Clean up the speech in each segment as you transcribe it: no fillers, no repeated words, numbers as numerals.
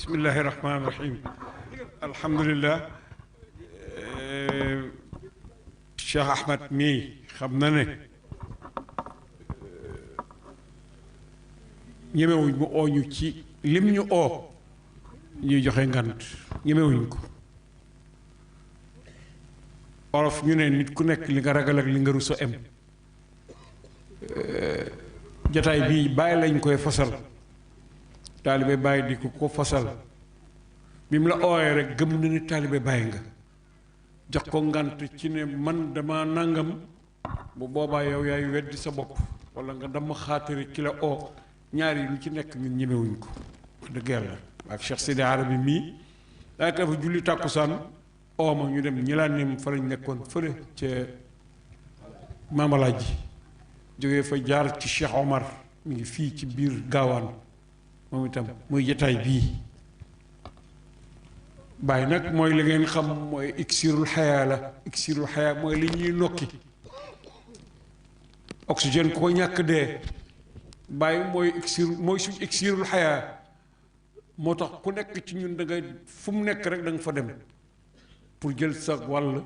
bismillahi rahmaani rahim alhamdulillah Cheikh Ahmed mii xam na ne ñemewuñ mu ooñu ci lim ñu oo ñuy joxe ngant ñemewuñ ko olof ñu ne nit ku nekk li nga ragal ak li nga rusa em jataay bii bàyyi lañ koy fasal taalibe bàyyi di ko fasal bi mu la ooyee rek gëm na ni taalibe bàyyi nga jox ko ngant ci ne man dama nangam bu boobaa yow yaay weddi sa bopp wala nga dama xaatari ki la oo ñaar yi lu ci nekk ñun ñemewuñ ko wax dëgg yàlla ak Cheikh Sidi Arabi mii daanaka dafa julli tàkkusaan ooma ñu dem ñi laa nem fa lañ nekkoon fële ca Maamalaaj ji jógee fa jaar ci Cheikh Omar mi ngi fii ci biir gaawaan moom itam muy jataay bii bàyyi nag mooy li ngeen xam mooy iksirul xayaa la iksirul xayaa mooy li ñuy nokki oxygène ku ko ñàkk dee bàyyi mooy suñ iksirul xayaa moo tax ku nekk ci ñun da ngay fu mu nekk rek da nga fa dem pour jël sa wàll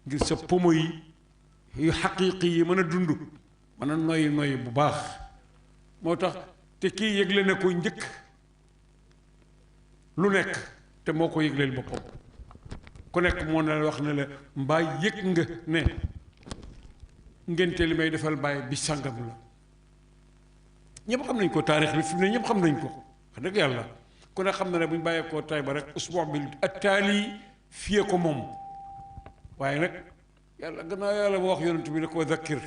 ngir sa pomo yi yu xaqiiqi yi mën a dund mën a noyyi bu baax moo tax te kii yëgle ne ko njëkk lu nekk te moo ko yëgleel boppam ku nekk moo ne wax ne la mbaa yëg nga ne ngénte li may defal bàyyi bi sàngam la ñëpp xam nañ ko taarix bi fi mu ne ñëpp xam nañ ko wax dëgg yàlla ku ne xam na ne bu ñu bàyyeekoo tay ba rek usbuu bi attaali fiye ko moom waaye nag yàlla gannaaw yàlla boo wax yonent bi ne ko zakkir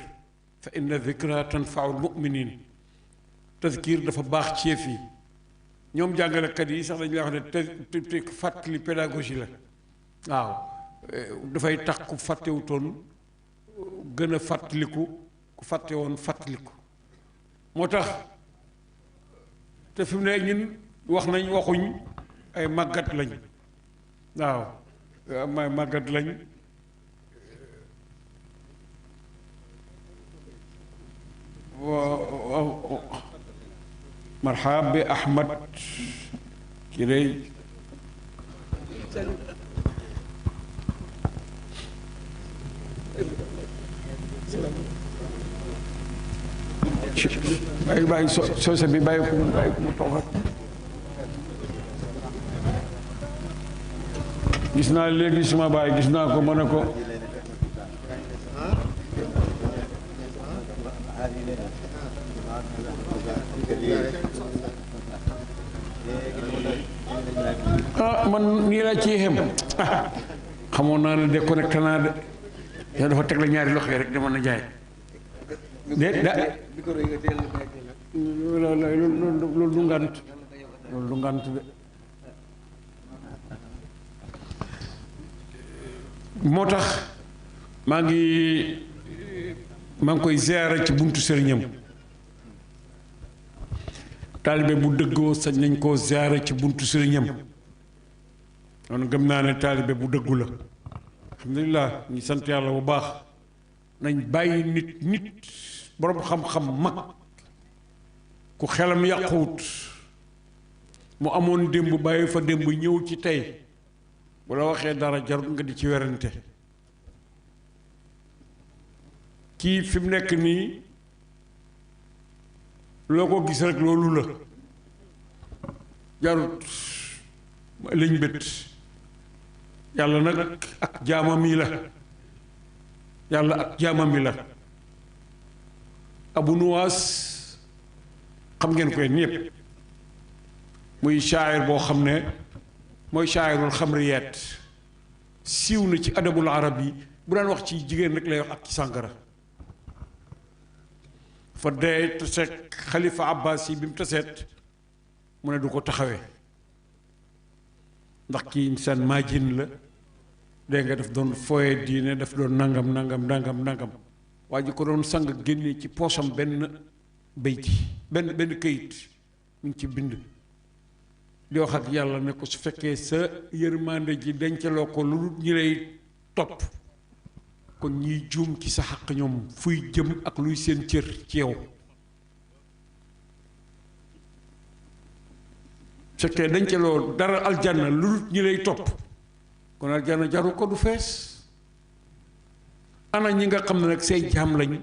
fa inna zikra tanfau lmuminin tazkir dafa baax ci yëf yi ñoom jàngalekat yi sax dañu lay wax ne te fàttali pédagogie la waaw dafay tax ku fàttewutoon gën a fàttaliku ku fàtte woon fàttaliku moo tax te fi mu ne ñun wax nañ waxuñ ay màggat lañ waaw may màggat lañ waaw marxab bi Ahmad ki lay bàyyi soose bi bàyyi ko mu toog gis naa léegi suma baay gis naa ko ma ne ko man nii laa ciy xem xamoon naa ne déconnecté naa de yow dafa teg la ñaari loxo yi rek dama na jaay loolu du ngant loolu du ngant de moo tax maa ngi koy ziyaara ci buntu sëriñam taalibe bu dëggoo sañ nañ koo ziyaara ci buntu sëriñam noonu gëm naa ne taalibe bu dëggu la alhamdulilah ñu sant yàlla bu baax nañ bàyyi nit boroom xam-xam mag ku xelam yàquwut mu amoon démb bàyyi fa démb ñëw ci tey bu la waxee dara jarul nga di ci werante kii fi mu nekk nii loo ko gis rek loolu la jarut liñ bët yàlla nag ak jaamam yi la yàlla ak jaamam yi la Abu Nuwaas xam ngeen koy ñépp muy shaayir boo xam ne mooy shaayirul xamriyaat siiw na ci adabul arab yi bu daan wax ci jigéen rek lay wax ak ci sàngara fa dee taseeg xalifa abbas yi bi mu taseet mu ne du ko taxawee ndax kii insaan maajin la dégg nga daf doon fooye diine daf doon nangam waa ji ko doon sang génne ci poosam benn bayti benn këyit mu ngi ci bind di wax ak yàlla ne ko su fekkee sa yërmande ji dencaloo ko lu ñi lay topp kon ñiy juum ci sa xaq ñoom fuy jëm ak luy seen cër ci yow fekkee dañ ca loo dara aljanna lu dul ñi lay topp kon aljanna jaru ko du fees ana ñi nga xam ne nag say jaam lañ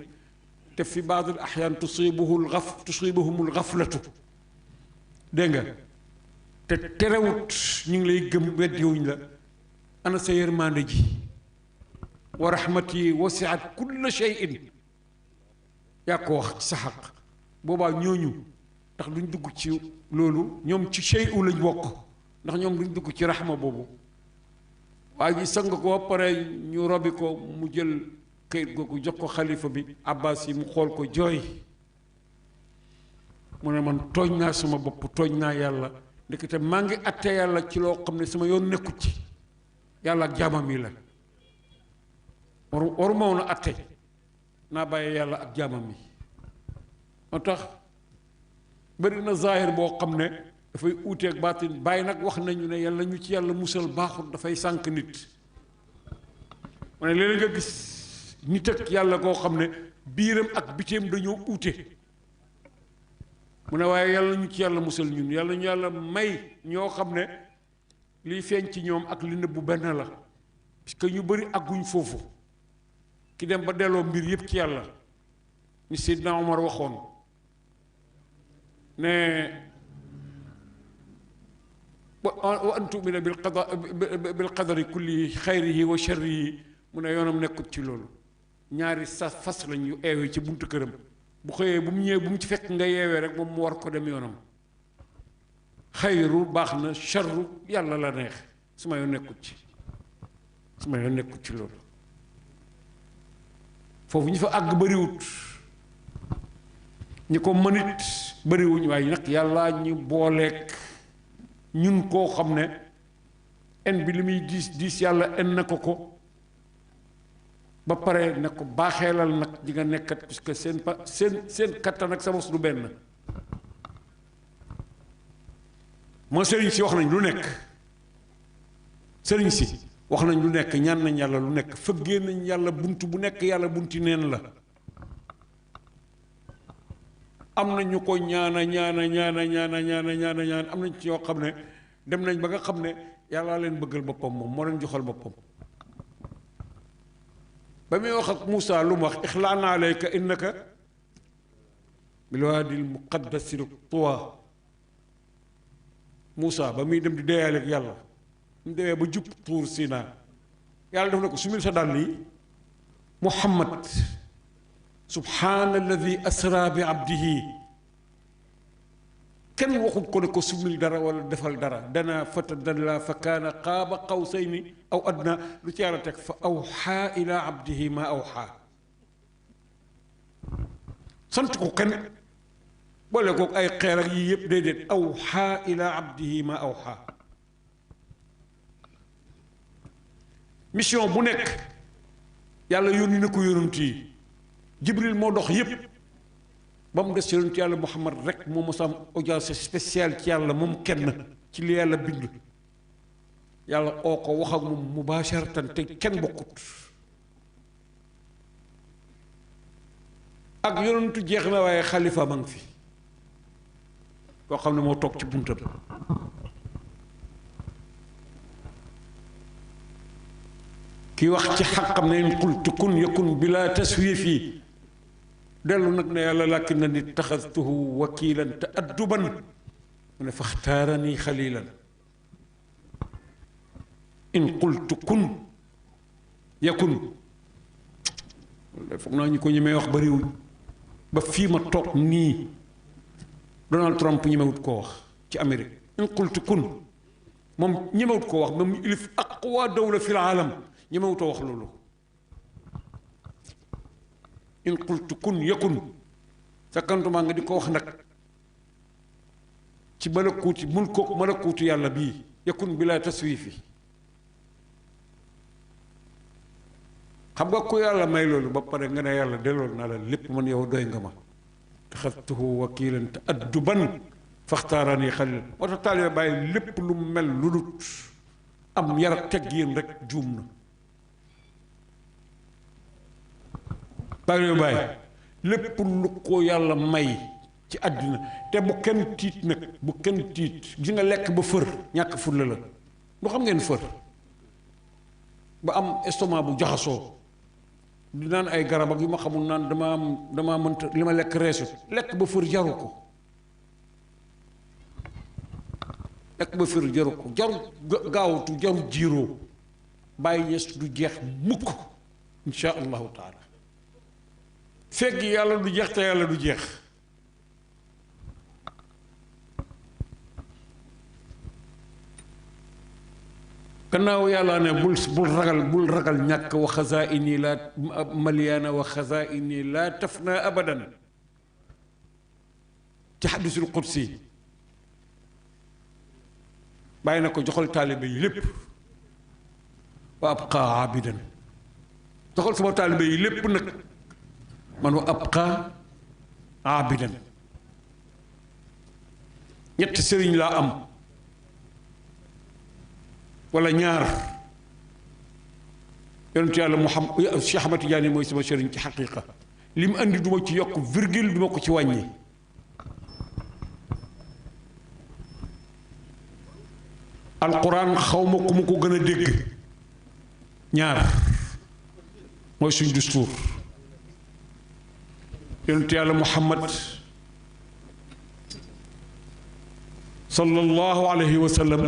te fi baadul axyaan tusibuhumul xaflatu dégg nga te terewut ñu ngi lay gëm weddiwuñ la ana sa yërmande ji wa rahmati wasiat kulla shay'in yaa ko wax ci sa xaq boobaa ñooñu ndax duñ dugg ci loolu ñoom ci shay'u lañ bokk ndax ñoom duñ dugg ci raxma boobu waaye ji sang ko ba pare ñu robi ko mu jël këyit googu jox ko xalifa bi abbas yi mu xool ko jooy mu ne man tooñ naa sama bopp tooñ naa yàlla ndekete maa ngi atte yàlla ci loo xam ne sama yoon nekkut ci yàlla ak jaamam yi la waru ma woon a atte naa bàyyi yàlla ak jaamam yi moo tax bëri na zaahir boo xam ne dafay uuteeg baatin bàyyi nag wax nañu ne yàlla ñu ci yàlla musal baaxul dafay sànq nit ma ne léeg-léeg nga gis nit ak yàlla koo xam ne biiram ak biteem dañoo uute mu ne waaye yàlla ñu ci yàlla musal ñun yàlla ñu yàlla may ñoo xam ne liy feeñ ci ñoom ak li nëbbu benn la parce que ñu bëri àgguñ foofu ki dem ba delloo mbir yépp ci yàlla ni Seydina Omar waxoon ne wa an tumina bil qadari kulli xayrihi wa sharrihi mu ne yoonam nekkut ci loolu ñaari sa fas lañ yu eewee ci buntu këram bu xëyee bu mu ñëwee bu mu ci fekk nga yeewee rek moom mu war ko dem yoonam xayru baax na sharru yàlla la neex suma yoon nekkut ci loolu foofu ñu fa àgg bëriwut ñi ko mënit bëriwuñ waaye nag yàlla ñu booleek ñun koo xam ne en bi li muy diis yàlla en na ko ba pare ne ko baaxeelal nag di nga nekkat puisque seen kattan ak sa bos du benn moo sëriñ si wax nañ lu nekk sëriñ si wax nañ lu nekk ñaan nañ yàlla lu nekk fëggee nañ yàlla bunt bu nekk yàlla bunti neen la am na ñu ko ñaan am nañ ci ñoo xam ne dem nañ ba nga xam ne yàlla leen bëggal boppam moom moo leen joxal boppam ba muy wax ak Moussa lu mu wax ixlaana alayka innaka bil waadil muqaddasi tuwa Moussa ba muy dem di deeyaale ak yàlla mu demee ba jub tuur Sina yàlla def na ko sumil sa dàll yi Muhammad subhaana alladi asra bi abdihi kenn waxut ko ne ko sumil dara wala defal dara dana fatadalla fa kaana qaaba qawsayni aw adna lu ci yàlla teg fa awxaa ila abdihi ma awxaa sant ko kenn boole ko ay xeer ak yii yëpp déedéet awxaa ila abdihi ma awxaa mission bu nekk yàlla yónni na ko yonent yi Jibril moo dox yëpp ba mu des yonent yàlla Muhammad rek moo mos a am audience spéciale ci yàlla moom kenn ci li yàlla bind yàlla oo ko wax ak moom mubasharatan te kenn bokkut ak yonentu jeex na waaye xalifa ma ngi fi koo xam ne moo toog ci buntam kii wax ci xaqam ne in qultu kun yakun bila taswifi dellu nag ne yàlla lakin na nit taxastuhu wakilan te adduban mu ne faxtaarani xalilan in qultu kun yakun foog naa ñu ko ñemee wax bariwuñ ba fii ma toog nii Donald Trump ñemewut koo wax ci Amérique in qultu kun moom ñemewut koo wax ba mu ilif aqwa dawla fi l aalam ñemewutoo wax loolu in qultu kun yakun sakkantuma nga di ko wax nag ci malakuuti malakuutu yàlla bii yakun bila taswifi xam nga ku yàlla may loolu ba pare nga ne yàlla dellool naa la lépp man yow doy nga ma taxastuhu wakilan te adduban faxtaarani xalil moo tax taalibe bàyyi lépp lu mel lu dut am yar ak teggin rek juum na taalibe bàyyi lépp lu ko yàlla may ci àddina te bu kenn tiit nag bu kenn tiit gi nga lekk ba fër ñàkk fulla la lu xam ngeen fër ba am estomac bu jaxasoo di naan ay garab ak yu ma xamul naan damaa mënta li ma lekk reesut lekk ba fër jaru ko lekk ba fër jaru ko jaru gaawatu jaru jiiroo bàyyi ñes du jeex mukk insha allahu taala fekk yàlla du jeex te yàlla du jeex gannaaw yàlla ne bul ragal ñàkk wa xazaini laa maliyaana wa xazaini laa tafna abadan ci xadisul qudsi bàyyi na ko joxal taalibe yi lépp wa abqa abidan joxal sama taalibe yi lépp nag man wa abqa abidan ñetti sëriñ laa am wala ñaar yonentu yàlla Muhammad Cheikh Ahmad Tidiane mooy sama sëriñ ci xaqiqa li mu andi duma ci yokk virgule duma ko ci wàññi alquran xaw ma ku ma ko gën a dégg ñaar mooy suñ dustuur yonentu yàlla Muhammad sallallahu alayhi wa sallam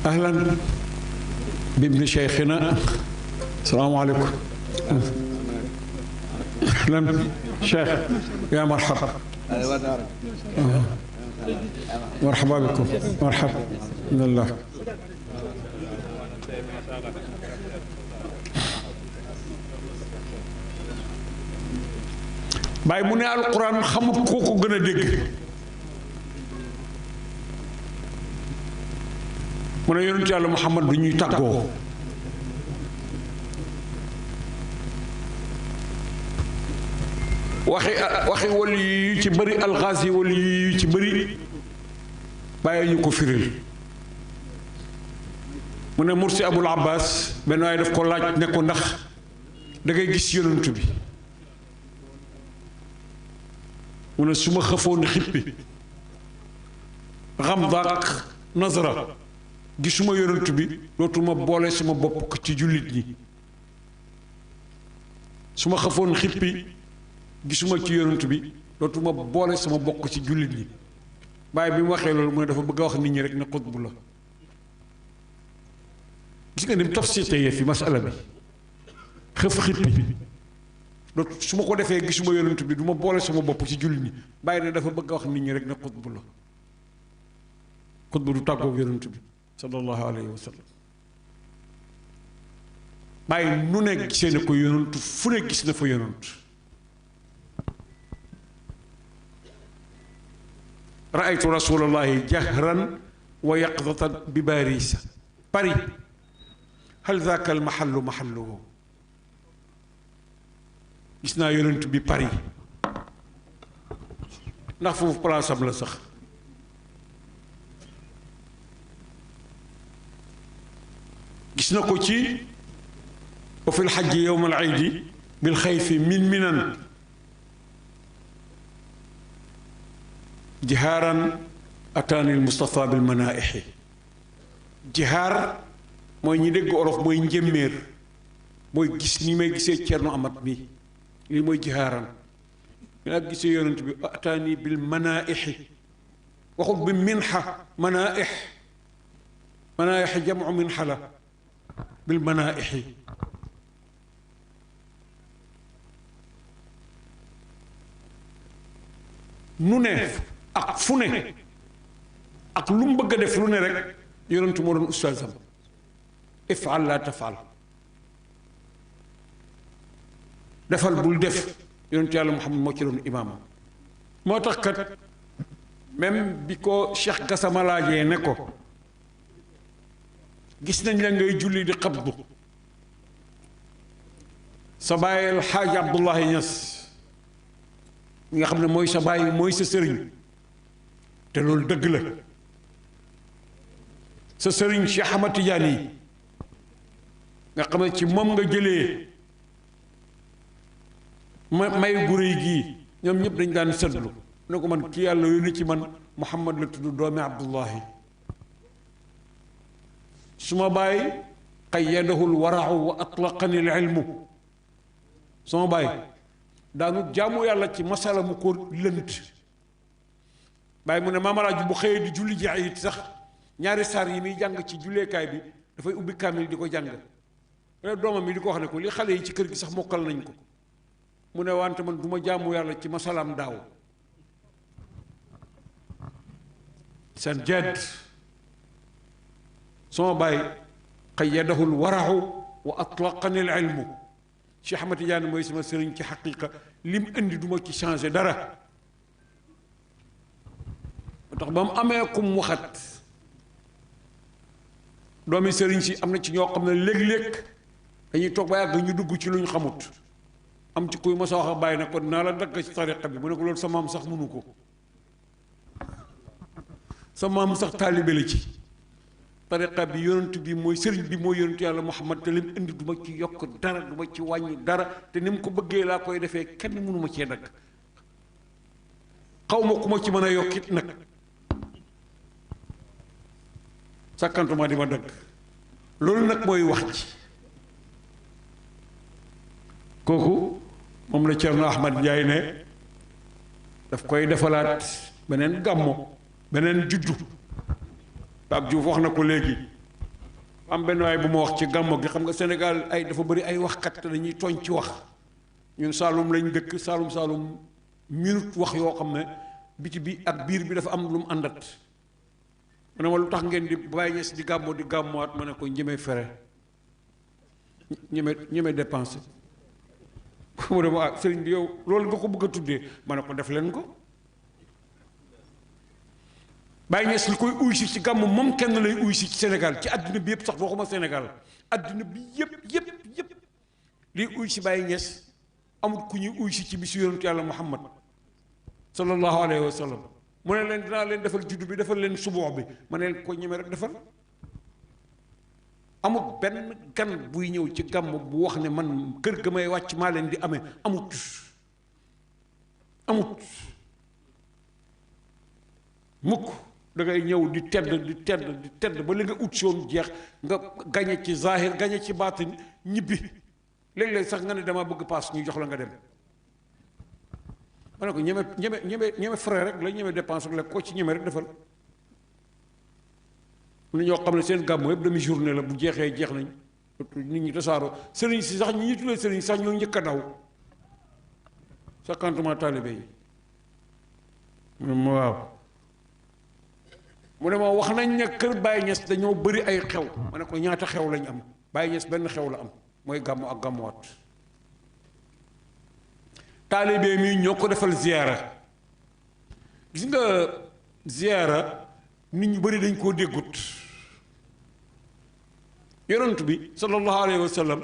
أهلا بابن شيخنا السلام عليكم أهلا شيخ يا مرحبا مرحبا بكم مرحبا بسم الله باي mu ne alquran xamut koo ko gën a dégg mu ne yonent yàlla Muhammad du ñuy tàggoo waxi wali yu ci bëri alxaasi wali yu ci bëri bàyyi ñu ko firil mu ne Mursi Abul Abbas benn waaye daf ko laaj ne ko ndax da ngay gis yonent bi mu ne su ma xëfoon xippi xam daak nazara gisuma yonent bi dootuma boole sama bopp ci jullit ñi su ma xëfoon xippi gisuma ci yonent bi dootuma boole sama bokk ci jullit ñi bàyyi bi mu waxee loolu mu ne dafa bëgg a wax nit ñi rek ne xutbu la gis nga ni mu tafsitee fi masala bi xëf xippi dootu su ma ko defee gisuma yonent bi du ma boole sama bopp ci jullit ñi bàyyi ne dafa bëgg a wax nit ñi rek ne xutbu la xutbu du tàggoog yonent bi sallallahu alayhi wa sallam bàyyi nu ne gisee na ko yonent fu ne gis na fa yonent raaytu rasulallahi jahran wa yaqdatan bi Paris hal zaaka al mahallu mahalluhu gis naa yonent bi Paris ndax foofu place am la sax gis na ko ci wa fi lxajji yowma alciidi bilxayfi min minan jihaaran ataani almustafa bilmanaaixi jihaar mooy ñi dégg olof mooy njëmméer mooy gis ni may gisee Cerno Amat bi lii mooy jihaaran mi nag gisee yonent bi ataani bilmanaaixi waxut bi minxa manaaix manaaix jamcu minxa la بالمنائح nu ne ak fu ne ak lu mu bëgg a def lu ne rek yonentu moo doon ustaasam ifal laa tafal defal bul def yonentu yàlla Muhammad moo ci doon imaam moo tax kat même bi ko Cheikh Gassama laajee ne ko gis nañ la ngay julli di xabdu sa baay El Hadj Abdoulaye Niass nga xam ne mooy sa baay mooy sa sëriñ te loolu dëgg la sa sëriñ Cheikh Ahmad Tidiane yi nga xam ne ci moom nga jëlee may gu réy gii ñoom ñëpp dañ daan seetlu ne ko man ki yàlla yónni ci man Muhammad la tudd doomi Abdullahi su ma bàyyi qayyadahu lwarau wa atlaqani l ilmu sama bàyyi daanu jaamu yàlla ci masala mu ko lënt bàyyi mu ne maamalaaju bu xëyee di julli ji it sax ñaari saar yi muy jàng ci julleekaay bi dafay ubbi kaamil di ko jàng mu ne doomam mi di ko wax ne ko li xale yi ci kër gi sax mokkal nañ ko mu ne wante man du ma jaamu yàlla ci masalaam daaw seen jedd sama bàyyi qayyadahu lwarau wa atlaqani l ilmu Cheikh Ahmad Tidiane mooy sama sëriñ ci xaqiqa lim indi duma ci changé dara moo tax ba mu amee kum waxat doomi sëriñ si am na ci ñoo xam ne léeg-léeg dañuy toog ba yàgg ñu dugg ci lu ñu xamut am ci kuy mos a wax a bàyyi na ko naa la dagg ci tariqa bi mu ne ko loolu sa maam sax mënu ko sa maam sax taalibe la ci tariqa bi yonent bi mooy sëriñ bi mooy yonentu yàlla Muhammad te lim indi du ma ci yokk dara du ma ci wàññi dara te ni mu ko bëggee laa koy defee kenn mënu ma cee dagg xaw ma ku ma ci mën a yokkit nag sàkkantuma di ma dagg loolu nag mooy wax ji kooku moom la Cerno Ahmad Njaay ne daf koy defalaat beneen gàmmo beneen juddu Pape Diouf wax na ko léegi am benn waay bu ma wax ci gàmmo gi xam nga Sénégal ay dafa bëri ay waxkat te dañuy tooñ ci wax ñun Saalum lañ dëkk Saalum minute wax yoo xam ne biti bi ak biir bi dafa am lu mu àndat mu ne ma lu tax ngeen di bàyyi ñes di gàmmowaat ma ne ko ñeme fere ñeme dépensé mu ne ma sëriñ bi yow loolu nga ko bëgg a tuddee ma ne ko def leen ko Baye Niass li koy uy si ci gàmm moom kenn lay uy si ci Sénégal ci àddina bi yëpp sax waxuma Sénégal àddina bi yëpp liy uy si Baye Niass amul ku ñuy uy si ci bisu yonentu yàlla Muhammad sallallahu alayhi wa sallam mu ne leen dinaa leen defal juddu bi defal leen suboox bi ma ne leen ko ñeme rek defal amul benn gan buy ñëw ci gàmm bu wax ne man kër ga may wàcc maa leen di amee amut mukk da ngay ñëw di tedd ba li nga ut soon jeex nga gañe ci zahir gañe ci baatin ñibbi léeg-léeg sax nga ne dama bëgg paas ñu jox la nga dem ma ne ko ñeme frais rek la ñeme dépense rek la ko ci ñeme rek defal lu ñoo xam ne seen gàmmu yëpp demi journée la bu jeexee jeex nañ nit ñi tasaaroo sëriñ si sax ñi ñu tuddee sëriñ sax ñoo njëkk a daw sa kantement taalibe yi waaw mu ne ma wax nañ ne kër Baye Niass dañoo bëri ay xew ma ne ko ñaata xew lañ am Baye Niass benn xew la am mooy gàmmu ak gàmmuwaat taalibe mi ñoo ko defal ziyaara gis nga ziyaara nit ñu bëri dañ koo déggut yonent bi sallallahu alayhi wa sallam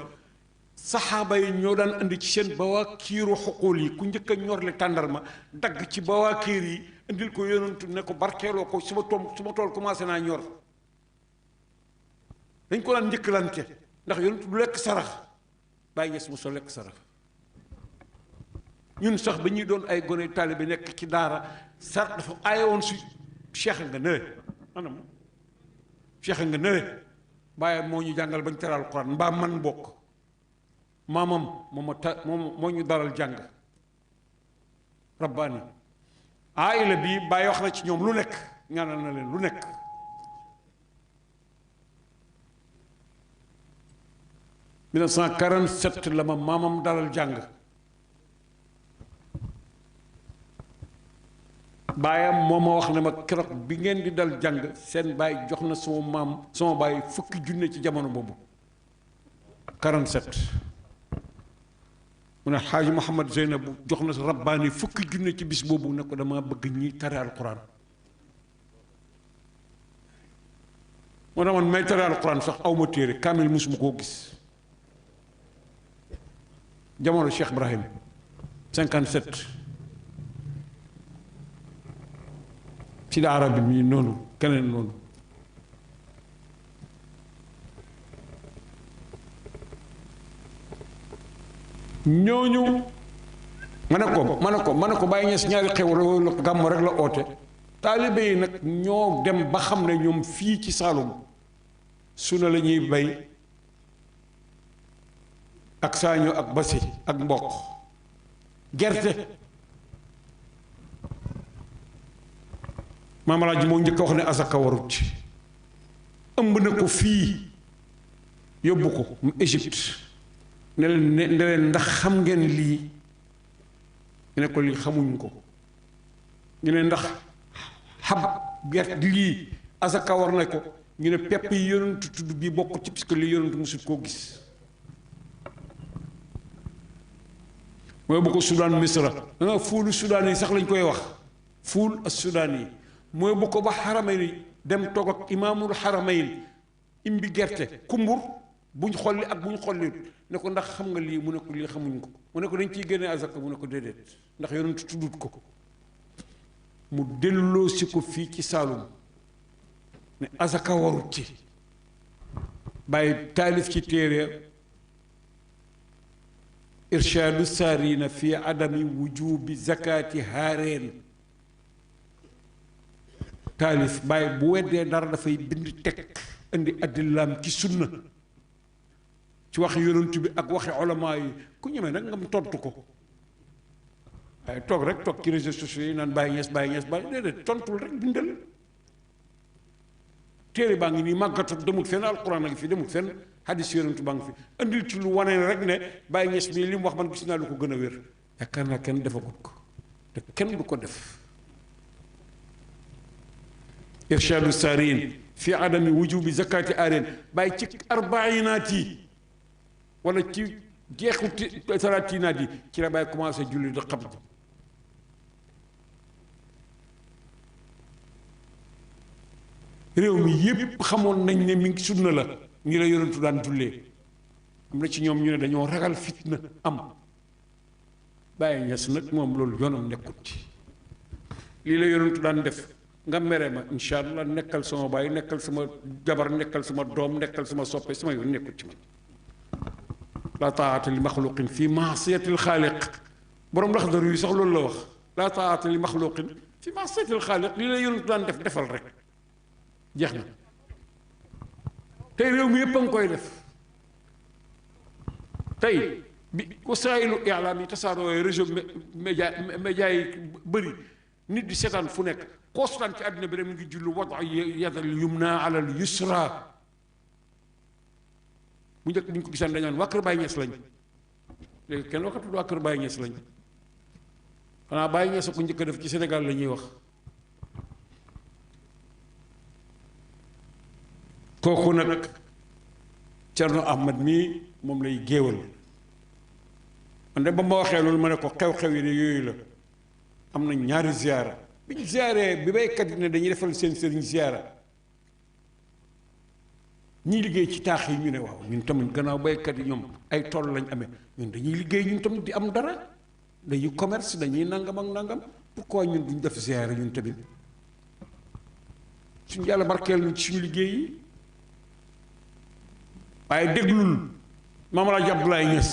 saxaaba yi ñoo daan indi ci seen bawaakiiru xuquul yi ku njëkk a ñorle tàndarma dagg ci bawaakiir yi indil ko yonentu ne ko barkeeloo ko suma tool commencé naa ñor dañ ko daan njëkkalante ndax yonentu du lekk sarax Baye Niass mu so lekk sarax ñun sax ba ñuy doon ay gone taalibe nekk ci daara sarax dafa aayewoon si cheikh nga nële maanaam cheikh nga nële Baye moo ñu jàngal bañ teral Alxuraan mbaa man bokk maamam moo ñu daral jàng rabbaani aayila bi Baye wax na ci ñoom lu nekk ñaanal na leen lu nekk mille neuf cent 47 la ma maamam dalal jàng baayam moo ma wax ne ma keroog bi ngeen di dal jàng seen baay jox na sama baay fukki junne ci jamono boobu 47 mu ne xaaji Mouhamad Zeynabu jox na rabbaani fukki junne ci bis boobu ne ko dama bëgg ñi tare alquran moo tax man may tare alquran sax aw ma téere kaamil musuma koo gis jamono Cheikh Ibrahim 57 ci daara bi mii noonu keneen noonu ñooñu ma ne ko Baye Niass ñaari xew la gàmmu rek la oote taalibe yi nag ñoo dem ba xam ne ñoom fii ci Saalum suna la ñuy bay ak saaño ak basi ak mboq gerte Maam Alaaji moo njëkk a wax ne asaka warut ëmb na ko fii yóbbu ko Égypte ne leen ndax xam ngeen lii ñu ne ko lii xamuñ ko ñu ne ndax xab gerte lii asaka war na ko ñu ne pepp yi yonentu tudd bii bokk ci puisque li yonentu musul koo gis mooy bu ko Soudan Misra danga fuulu Soudan yi sax lañ koy wax fuul ak Soudan yi mooy bu ko ba xaramayn dem toog ak imaamul xaramayn imbi gerte kumbur buñ xolli ak buñ xolli ne ko ndax xam nga lii mu ne ko lii xamuñ ko mu ne ko dañ ciy génne azaka mu ne ko déedéet ndax yonentu tuddut ko mu delloo si ko fii ci Saalum ne azaka warut ci bàyyi taalif ci téere irshaadu saarina fi adami wujubi zakati haareen taalif bàyyi bu weddee dara dafay bind teg indi addillaam ci sunna ci waxi yonent bi ak waxi olamaa yi ku ñemee nag nga mu tontu ko waaye toog rek toog ci réseaux sociaux yi naan Baye Niass déedéet tontul rek bindal téere baa ngi nii màggatut demut fenn alquran a ngi fi demut fenn hadis yonent baa ngi fi andil ci lu wane rek ne Baye Niass mii li mu wax man gis naa lu ko gën a wér yaakaar naa kenn defagut ko te kenn du ko def irshaadu saariin fi adami wujubi zakati areen bàyyi ci arbainaat yi wala ci jeexu salaatinaat yi ci la bàyyi commencé julli di xabd réew mi yépp xamoon nañ ne mi ngi sunna la ngi la yonentu daan jullee am na ci ñoom ñu ne dañoo ragal fitna am Baye Niass nag moom loolu yoonam nekkut ci lii la yonentu daan def nga mere ma incha allah nekkal sama baay nekkal sama jabar nekkal sama doom nekkal sama soppe sama yoon nekkut ci man laa taata li maxluqin fi maasiyati lxaaliq borom laxdar yu sax loolu la wax laa taata li maxluqin fi maasiyati lxaaliq lii la yonentu daan def defal rek jeex na tey réew mi yëpp a ngi koy def tey bi wasaayilu ilaam yi tasaaroo réseau média yi bëri nit di seetaan fu nekk koo seetaan ci àddina bi rek mu ngi jullu wada yadal yumna ala al yusra bu njëkk bu ñu ko gisaan dañu waa kër Baye Niass lañ léegi kenn waxatul waa kër Baye Niass lañ xanaa Baye Niass ko njëkk a def ci Sénégal la ñuy wax kooku nag Cerno Ahmad mii moom lay géewal man de ba ma waxee loolu ma ne ko xew-xew yi ne yooyu la am na ñaari ziyaara bi ñu ziyaaree bi baykat yi ne dañuy defal seen sëriñ ziyaara ñiy liggéey ci taax yi ñu ne waaw ñun tamit gannaaw baykat yi ñoom ay tool lañ amee ñun dañuy liggéey ñun tamit di am dara dañuy commerce dañuy nangam ak nangam pourquoi ñun duñ def ziyaara ñun tamit suñu yàlla barkeel ñu ci suñu liggéey yi waaye déglul Maam Alaaji Abdoulaye Niass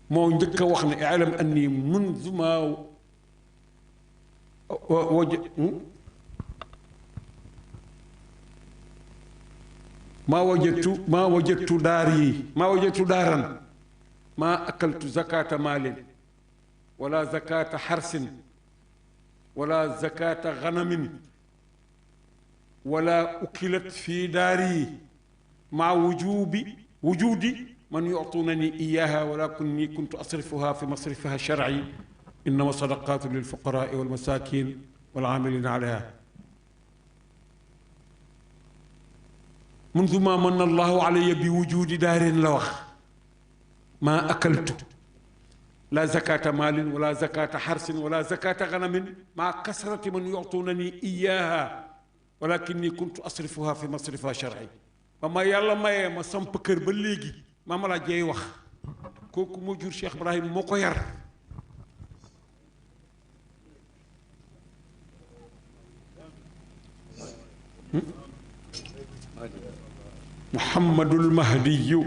moo njëkk a wax ne ilam anni mundu maa wajadtu daaran maa akaltu zakata maalin wala zakata xarsin wala zakata ganamin wala ukilat fi daari maa wujudi man yu'tunani iyaaha walakinni kuntu asrifuha fi masrifiha shar'i innama sadaqatu lilfuqaraai walmasakin wal'amilina alayha mundu ma manna allahu alayya bi wujudi daarin la wax maa akaltu la zakata maalin wala zakata xarsin wala zakata ganamin maa kasrati man yu'tunani iyaaha walakinni kuntu asrifuha fi masrifiha shar'i ba ma yàlla mayee ma samp kër ba léegi Maam Alaaji jeey wax kooku moo jur Cheikh Ibrahim moo ko yar Muhammadul Mahdiyu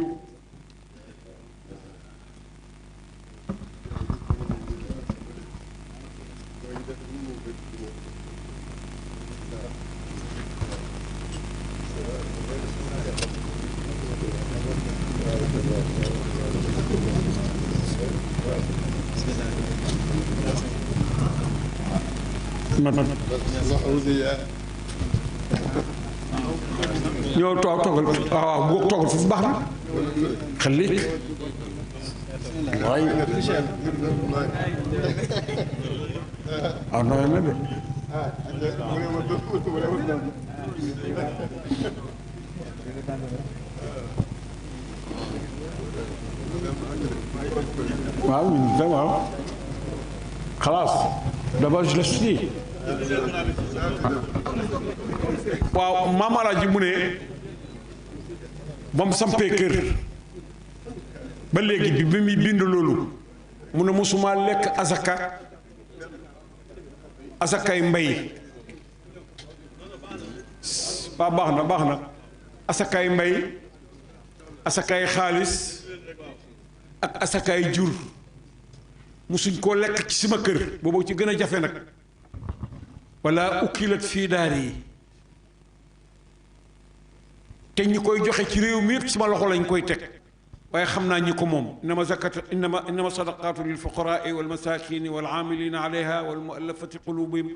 ñoo toog toogal waaw bu toogal foofu baax na xel li waaye waaw nooy na de waaw ñun de waaw xalaas d'abord je laisse nii waaw Maam Alaaji mu ne ba mu sampee kër ba léegi bi muy bind loolu mu ne mosuma lekk asakay mbay waa baax na asakay mbay asakay xaalis ak asakay jur musuñ koo lekk ci sama kër boobu ci gën a jafe nag wala ukkilat fii daar yi te ñi koy joxe ci réew mi yëpp sama loxo lañ koy teg waaye xam naa ñi ko moom innama sadaqaatu lil fuqaraai wal masakini wal aamilina alayha wal muallafati qulubihim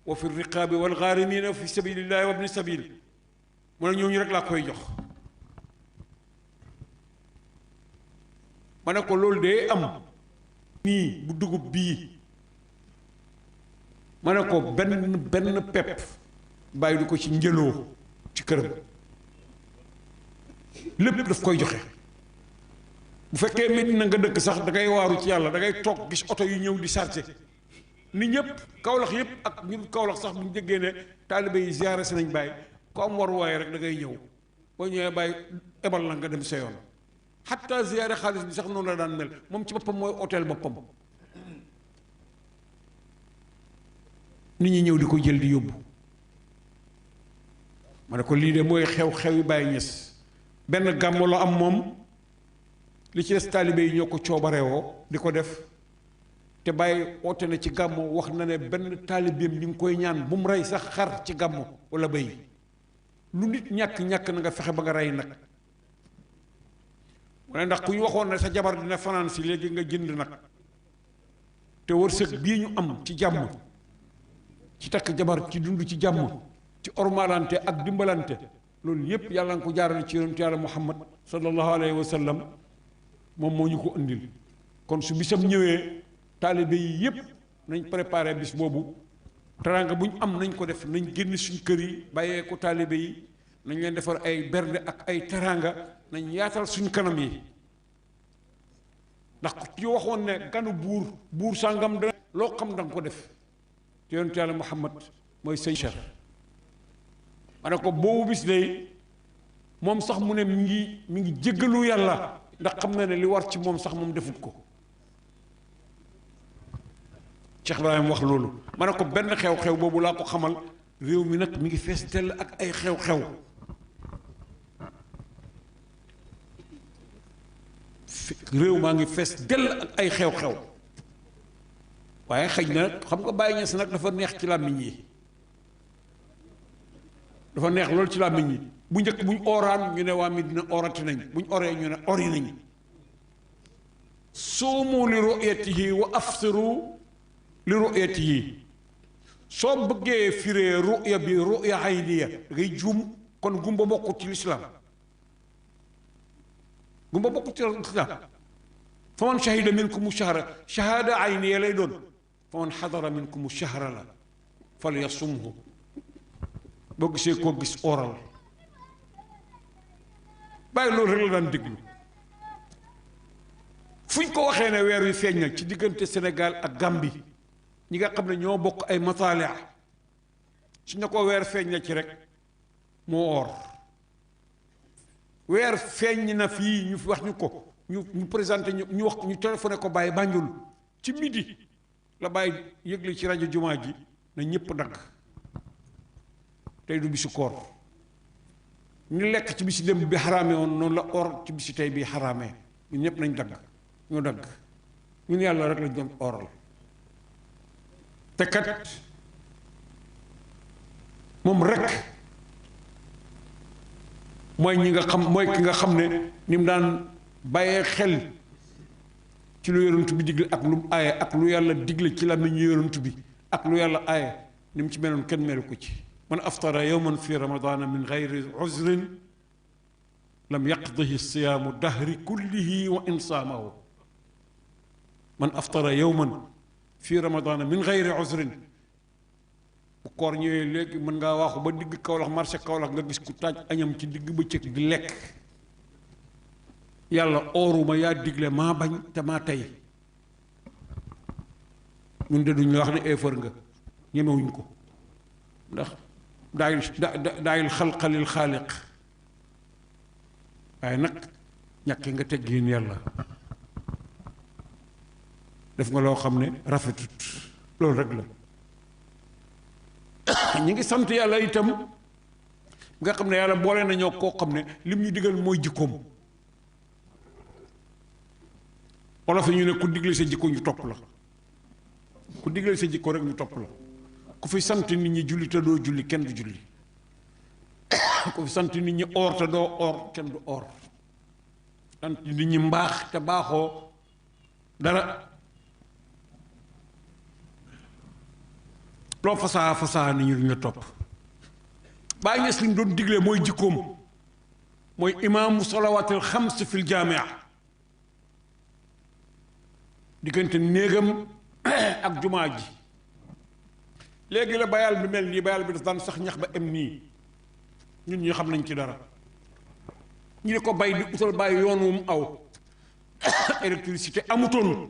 wa fi riqaabi wal gaarimina wa fi sabilillahi wa ibni sabil mu ne ñooñu rek laa koy jox ma ne ko loolu dee am nii bu dugub bii ma ne ko benn pepp bàyyi du ko ci njëloo ci këram lépp daf koy joxe bu fekkee métti na nga dëkk sax da ngay waaru ci yàlla da ngay toog gis oto yu ñëw di chargé nit ñëpp Kawlax yëpp ak ñu Kawlax sax bu ñu déggee ne taalibe yi ziyaare si nañ bàyyi ko am war waaye rek da ngay ñëw boo ñëwee bàyyi ebal la nga dem sa yoon xatta ziyaare xaalis bi sax noonu la daan mel moom ci boppam mooy hôtel boppam nit ñi ñëw di ko jël di yóbbu ma ne ko lii de mooy xew-xew yi Baay Ñas benn gàmmu la am moom li ci des taalibe yi ñoo ko coobareewoo di ko def te Baay oote na ci gàmmu wax na ne benn taalibeem ñu ngi koy ñaan bu mu rey sax xar ci gàmmu wala béy lu nit ñàkk-ñàkk na nga fexe ba nga rey nag mu ne ndax ku ñu waxoon ne sa jabar dina fanaan si léegi nga jënd nag te wërsëg bii ñu am ci jàmm ci takk jabar ci dund ci jàmm ci ormalante ak dimbalante loolu yépp yàlla nga ko jaarale ci yonentu yàlla Muhammad sallallahu alayhi wa sallam moom moo ñu ko indil kon su bisam ñëwee taalibe yi yépp nañ préparé bis boobu teraanga bu ñu am nañ ko def nañ génn suñ kër yi bàyyee ko taalibe yi nañ leen defar ay bernde ak ay teraanga nañ yaatal suñ kanam yi ndax ku ci waxoon ne ganu buur sàngam dana loo xam danga ko def te yonentu yàlla Muhammad mooy sëñ Cheikh ma ne ko boobu bis day moom sax mu ne mi ngi jéggalu yàlla ndax xam na ne li war ci moom sax moom defut ko Cheikh Ibrahim wax loolu ma ne ko benn xew-xew boobu laa ko xamal réew mi nag mi ngi fees dell ak ay xew-xew réew maa ngi fees dell ak ay xew-xew waaye xëy na xam nga Baay Ñas nag dafa neex ci làmmiñ yi dafa neex loolu ci làmmiñ yi bu njëkk buñ oraan ñu ne waa Medina orati nañ buñ oree ñu ne ori nañ suumu li ru'yatihi wa afsiru li ru'yatihi soo bëggee firee ru'ya bi ru'ya ayniya da ngay juum kon gumba bokkut ci lislaam gumba bokkut ci lislaam fa man shahida minkum shahra shahada ayniya lay doon fa man xadara minkum shahra la fal yasumhu boo gisee koo gis oral bàyyi loolu rek la daan déglu fu ñu ko waxee ne weer wi feeñ na ci diggante Sénégal ak Gambie ñi nga xam ne ñoo bokk ay mataalia su ñu ko weer feeñ na ci rek moo or weer feeñ na fii ñu wax ñu ko ñu présenté ñu wax ñu téléphoné ko Baye Banjul ci midi la Baye yëgle ci rajo jumaa ji na ñëpp dagg tey du bisu koor ni lekk ci bisi démb bi xaraamee woon noonu la or ci bisi tey bii xaraamee ñun ñëpp nañ dagg ñu dagg ñun yàlla rek lañ doon oral te kat moom rek mooy ñi nga xam mooy ki nga xam ne ni mu daan bàyyee xel ci lu yonent bi digle ak lu mu aaye ak lu yàlla digle ci la ñu yonent bi ak lu yàlla aaye ni mu ci meloon kenn melu ko ci man aftara yawman fi ramadana min gayri uzrin lam yaqdihi siyaamu dahri kullihi wa in saamahu man aftara yawman fi ramadana min gayri uzrin bu koor ñëwee léegi mën ngaa waaxu ba digg Kawlax marché Kawlax nga gis ku taaj añam ci digg bëccëg di lekk yàlla ooruma yaa digle maa bañ te maa tey ñun de duñ la wax ne effort nga ñemewuñ ko ndax daayil xalqalil xaaliq waaye nag ñàkki nga teggin yàlla def nga loo xam ne rafetut loolu rek la ñi ngi sant yàlla itam nga xam ne yàlla boole nañoo koo xam ne lim ñu digal mooy jikkoom wolof yi ñu ne ku digle sa jikko ñu topp la ku digle sa jikko rek ñu topp la ku fi sant nit ñi julli te doo julli kenn du julli ku fi sant nit ñi oor te doo oor kenn du oor sant nit ñi mbaax te baaxoo dara loo fasaa nit ñi duñ la topp Baay Ñas li mu doon digle mooy jikkoom mooy imaamu salawaatil xams fil jaamia diggante néegam ak jumaa ji léegi la bayal bi mel nii bayal bi daf daan sax ñax ba em nii ñun ñi xam nañ ci dara ñu di ko bay di utal bàyyi yoon wu mu aw électricité amutoon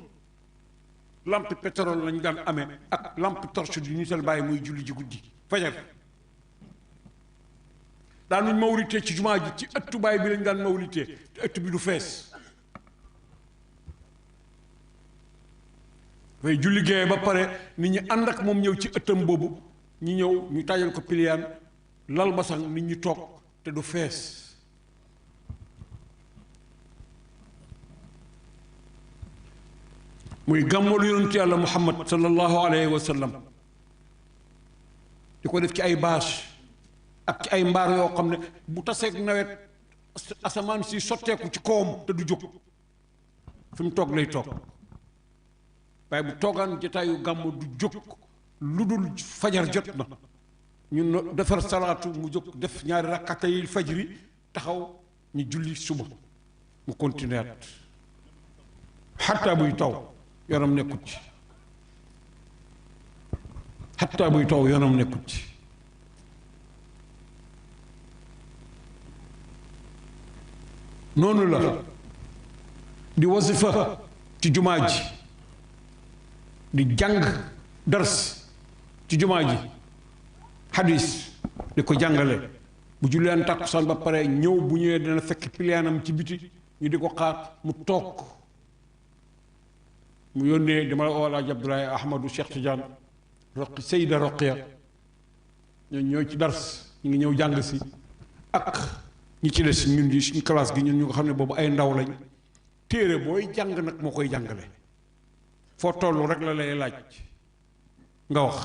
lampe pétrole lañ daan amee ak lampe torche di ñu tal bàyyi muy julli ji guddi fajar daanuñ mawlitee ci jumaa ji ci ëttu baay bi lañ daan mawlitee te ëtt bi du fees waaye julli géeye ba pare nit ñi ànd ak moom ñëw ci ëttam boobu ñi ñëw ñu taajal ko piliyaan lal ba sax nit ñi toog te du fees muy gàmmoolu yonentu yàlla muhammad sallallahu alayhi wa sallam di ko def ci ay bâche ak ci ay mbaar yoo xam ne bu taseeg nawet asamaan si sotteeku ci kawam te du jóg fi mu toog lay toog waaye bu toogaan jotaayu gàmmu du jóg lu dul fajar jot na ñun defar salaatu mu jóg def ñaari rakkata yi fajri taxaw ñu julli suba mu continuer at xatta buy taw yoonam nekkut ci xatta buy taw yoonam nekkut ci noonu la di wasifa ci jumaa ji di jàng dars ci jumaa ji hadis di ko jàngale bu julleen tàkkusaan ba pare ñëw bu ñëwee dina fekk piliyaanam ci biti ñu di ko xaar mu toog mu yónnee dama la oolaaji Abdoulaye Ahmadou Cheikh Tidiane roqi Seyda Roqiya ñooñu ñooy ci dars ñu ngi ñëw jàng si ak ñi ci des ñun di suñu classe gi ñun ñu nga xam ne boobu ay ndaw lañ téere booy jàng nag moo koy jàngale foo toll rek la lay laaj nga wax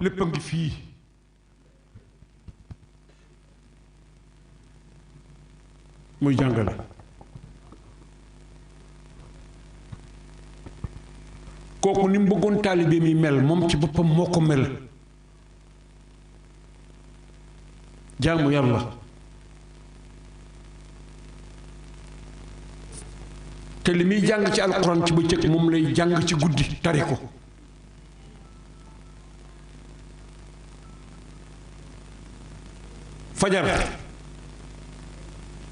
lépp a ngi fii muy jàngale kooku ni mu bëggoon taalibe mi mel moom ci boppam moo ko mel jaamu yàlla te li muy jàng ci alquran ci bëccëg moom lay jàng ci guddi tari ko fajar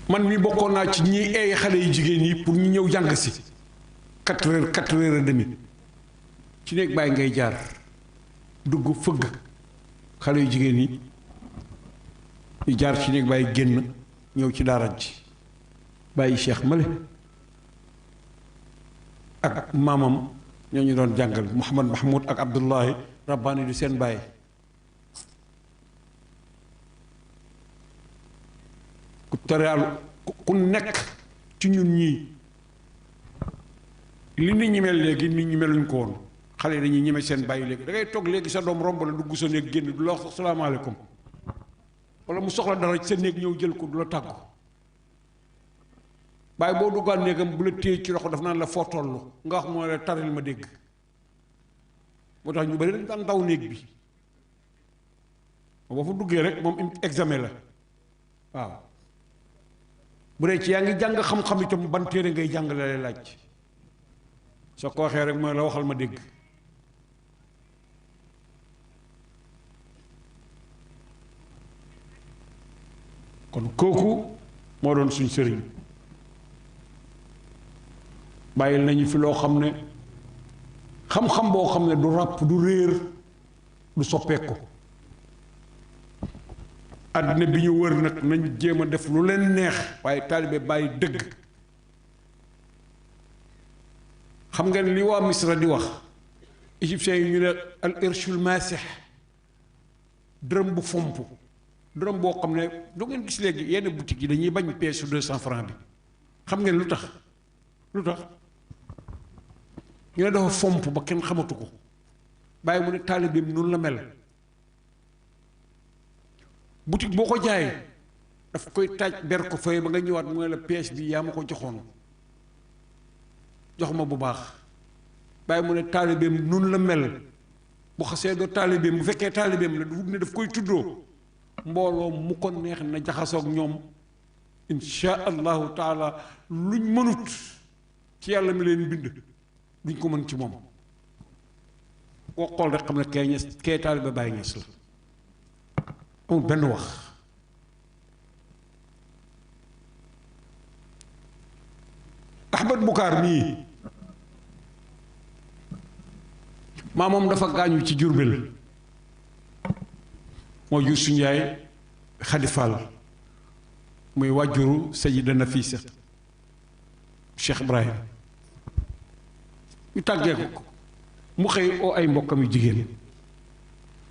man mi bokkoon naa ci ñiy eey xale yu jigéen yi pour ñu ñëw jàng si 4 heures et demi ci néeg bàyyi ngay jaar dugg fëgg xale yu jigéen yi ñu jaar ci néeg bàyyi génn ñëw ci daara ji bàyyi Cheikh Male ak maamam ñoo ñu doon jàngal Mouhamad Mahmoud ak Abdullahi Rabbaani di seen bàyyi ku tëraal ku nekk ci ñun ñii li nit ñi mel léegi nit ñi meluñ ko woon xale yi dañuy ñeme seen bàyyi léegi da ngay toog léegi sa doom romb la dugg sa néeg génn du la wax salaamaaleykum wala mu soxla dara ci sa néeg ñëw jël ko du la tàggu bàyyi boo duggaan néegam bu la téye ci loxo daf naan la foo tollu nga wax moo la taril ma dégg moo tax ñu bari dañ daan daw néeg bi boo fa duggee rek moom examen la waaw bu dee ci yaa ngi jàng xam-xam itam ban téere ngay jàng la lay laaj soo ko waxee rek mooy la waxal ma dégg kon kooku moo doon suñ sëriñ bàyyil nañu fi loo xam ne xam-xam boo xam ne du ràpp du réer du soppeeku àddina bi ñu wër nag nañ jéem a def lu leen neex waaye taalibe bàyyi dëgg xam ngeen li waa Misra di wax égyptiens yi ñu ne al irshul maasix dërëm bu fomp dërëm boo xam ne du ngeen gis léegi yenn boutique yi dañuy bañ peesu 200 francs bi xam ngeen lu tax ñu ne dafa fomp ba kenn xamatu ko bàyyi mu ne taalibeem noonu la mel boutique boo ko jaayee daf koy taaj ber ko fay ba nga ñëwaat mu ne la pièce bi yaa ma ko joxoon jox ma bu baax bàyyi mu ne taalibeem noonu la mel bu xasee doo taalibeem bu fekkee taalibeem la du ne daf koy tuddoo mbooloo mu ko neex na jaxasoog ñoom insha allahu taala luñ mënut ci yàlla mi leen bind duñ ko mën ci moom koo xool rek xam ne kee taalibe Baay Ñas la amul benn wax Ahmad Bukaar mii maamoom dafa gaañu ci Jurbel moo jur suñu yaay Xadi Fall muy wàjjuru Sayida Nafisa Cheikh Ibrahim ñu tàggee ko mu xëy oo ay mbokkam yu jigéen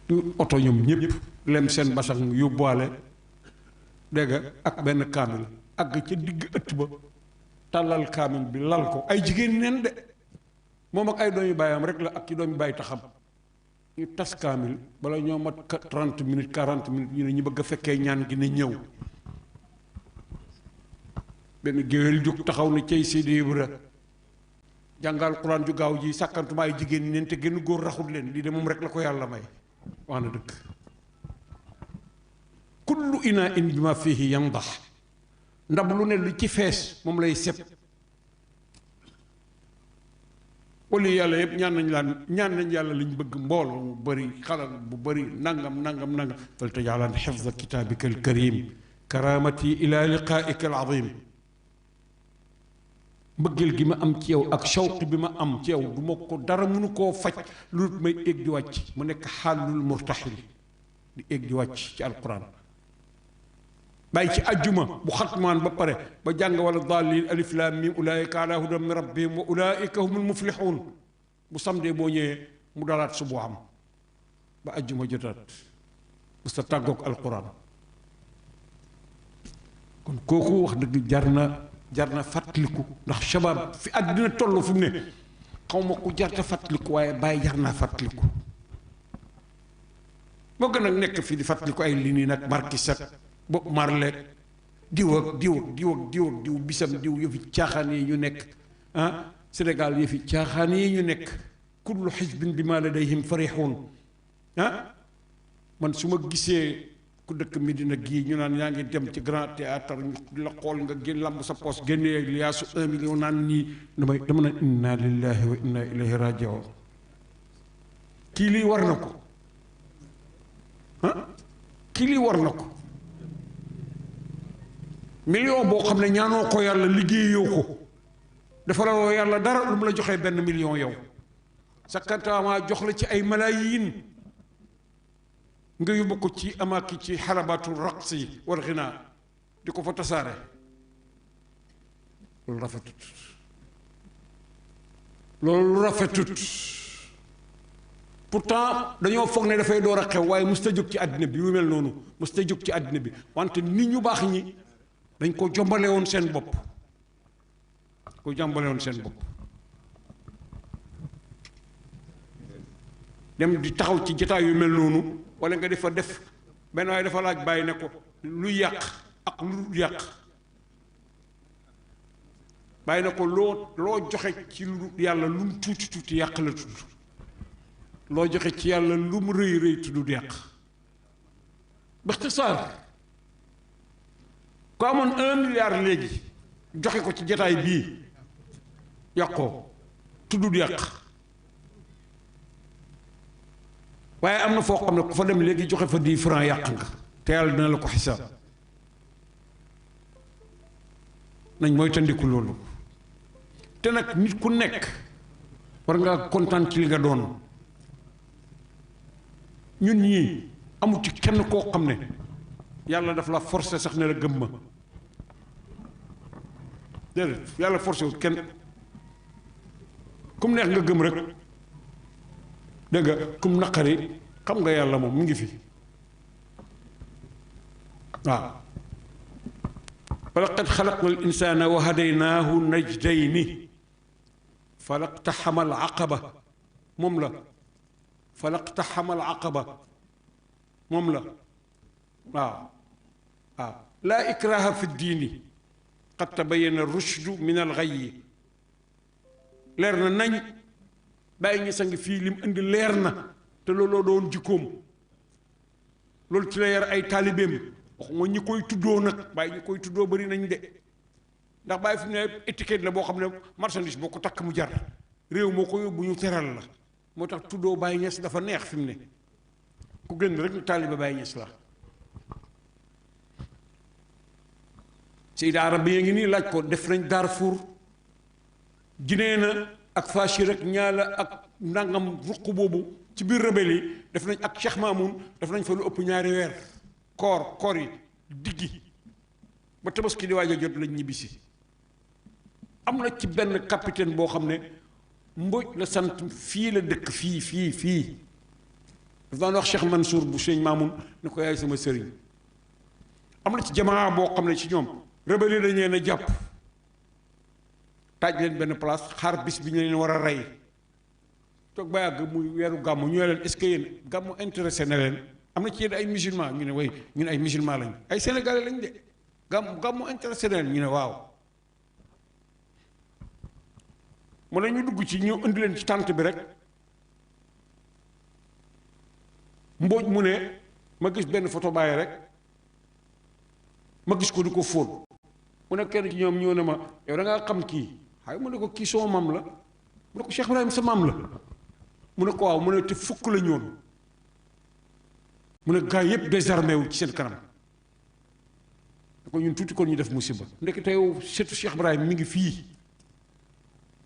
ñu oto ñoom ñépp lem seen basax mu yóbbuwaale dégg nga ak benn kaamil àgg ca digg ëtt ba tàllal kaamil bi lal ko ay jigéen neen de moom ak ay doomi baayam rek la ak ci doomi baay taxam ñu tas kaamil bala ñoo mat 30 minutes 40 minutes ñu ne ñu bëgg a fekkee ñaan gi ne ñëw benn géwél jóg taxaw ne cey Seydi Ibra jàngal Quran ju gaaw ji sàkkantuma ay jigéen ñi neen te genn góor raxul leen lii de moom rek la ko yàlla may wax na dëgg kullu ina in bi ma fihi yandax ndab lu ne lu ci fees moom lay seb wala yàlla yëpp ñaan nañ yàlla liñ bëgg mbooloo mu bëri xalal bu bëri nangam fal tajaalan xifda kitaabika al karim karamati ila liqaaika al azim mbëggeel gi ma am ci yow ak shawq bi ma am ci yow du ma ko dara mënu koo faj lu may éeg di wàcc mu nekk xaalul murtaxil di éeg di wàcc ci alquran bàyyi ci ajjuma bu xatmaan ba pare ba jàng wala daalin alif laam miim ulaayika ala hudan min rabbihim wa ulaayika humul muflixuun bu samdee boo ñëwee mu dalaat subu am ba ajjuma jotaat bu sa tàggoog alquran kon kooku wax dëgg jar na fàttaliku ndax shabaab fi àddina toll fu mu ne xaw ma ku jarta fàttaliku waaye bàyyi jar naa fàttaliku moo gën nag nekk fii di fàttaliku ay li nii nag Marquis ak Bob Marley diw ak diw bisam diw yëfi caaxaan yi ñu nekk ah Sénégal yëfi caaxaan yi ñu nekk kullu xisbin bi maa ladayhim farixuun ah man su ma gisee ku dëkk Medina gii ñu naan yaa ngi dem ci grand théâtre ñu la xool nga génn lamb sa poos génnee liyaasu 1 million naan nii dama naan inna lillahi wa inna ilayhi rajiun kii lii war na ko ah kii lii war na ko million boo xam ne ñaanoo ko yàlla liggéeyoo ko dafa la woo yàlla dara lu mu la joxee benn million yow sakkantaamaa jox la ci ay malaayin nga yóbbu ko ci amaaki ci xalabaatu raqs yi wal xinaa di ko fa tasaare loolu rafetut pourtant dañoo foog ne dafay door a xew waaye mës ta jóg ci àddina bi yu mel noonu mës ta jóg ci àddina bi wante nit ñu baax ñi dañ ko jombale woon seen bopp ko jombale woon seen bopp dem di taxaw ci jotaay yu mel noonu wala nga defa def benn waaye dafa laaj bàyyi ne ko lu yàq ak lu dul yàq bàyyi na ko loo joxe ci lu yàlla lu mu tuuti tuuti yàq la tudd loo joxe ci yàlla lu mu rëy rëy tudd yàq baxtisaar ko amoon 1 milliard léegi joxe ko ci jataay bii yàqoo tudd yàq waaye am na foo xam ne ku fa dem léegi joxe fa 10 francs yàq nga te yàlla dina la ko xisaab nañ mooy tandiku loolu te nag nit ku nekk war ngaa kontaan ci li nga doon ñun ñii amul ci kenn koo xam ne yàlla daf la forcé sax ne la gëm ma déedéet yàlla forcé wut kenn kum neex nga gëm rek dégg nga kum naqari xam nga yàlla moom mu ngi fi waaw walaqad xalaqna al insana wa hadaynaahu najdayni falaqtaxama al aqaba moom la falaqtaxama al aqaba moom la waaw waaw laa ikraha fi ddiini qad tabayyana rushdu min al ghayyi leer na nañ bàyyi ñi sangi fii lim indi leer na te looloo doon jikkoom loolu ci la yar ay taalibeem waxuma ñi koy tuddoo nag bàyyi ñi koy tuddoo bari nañ de ndax bàyyi fi mu ne étiquette la boo xam ne marchandise boo ko takk mu jar réew moo ko yóbbu ñu teral la moo tax tuddoo Baye Niass dafa neex fi mu ne ku gën rek ñu taalibe Baye Niass la Seyda Arabi ya ngi nii laaj ko def nañ Darfour Guinée na ak Fachir rek ñaala ak ndangam ruq boobu ci biir rebelle yi def nañ ak Cheikh Mamoun def nañ fa lu ëpp ñaari weer koor yi diggi ba tabaski di waaj a jot lañ ñibbisi am na ci benn capitaine boo xam ne Mbodj la sant fii la dëkk fii daf daan wax Cheikh Mansour bu sëñ Mamoun ne ko yaay sama sëriñ am na ci jamaa boo xam ne ci ñoom rebelle dañ leen a jàpp taaj leen benn place xaar bis bi ñu leen war a rey toog ba yàgg muy weeru gàmmu ñu ne leen est-ce que yéen gàmmu intéressé na leen am na ci yéen ay musulman ñu ne way ñu ne ay musulman lañ ay sénégalais lañ de gàmmu intéressé na leen ñu ne waaw mu ne ñu dugg ci ñu indi leen ci tànt bi rek Mbodj mu ne ma gis benn photo bàyyi rek ma gis ko di ko fóon mu ne kenn ci ñoom ñëw ne ma yow da ngaa xam kii xay mu ne ko kii sama maam la mu ne ko Cheikh Ibrahima sa maam la mu ne ko waaw mu ne te fukk la ñoon mu ne gaa yëpp désarmé wu ci seen kanam da ko ñun tuuti kon ñu def musiba ndekk tey seetu Cheikh Ibrahima mi ngi fii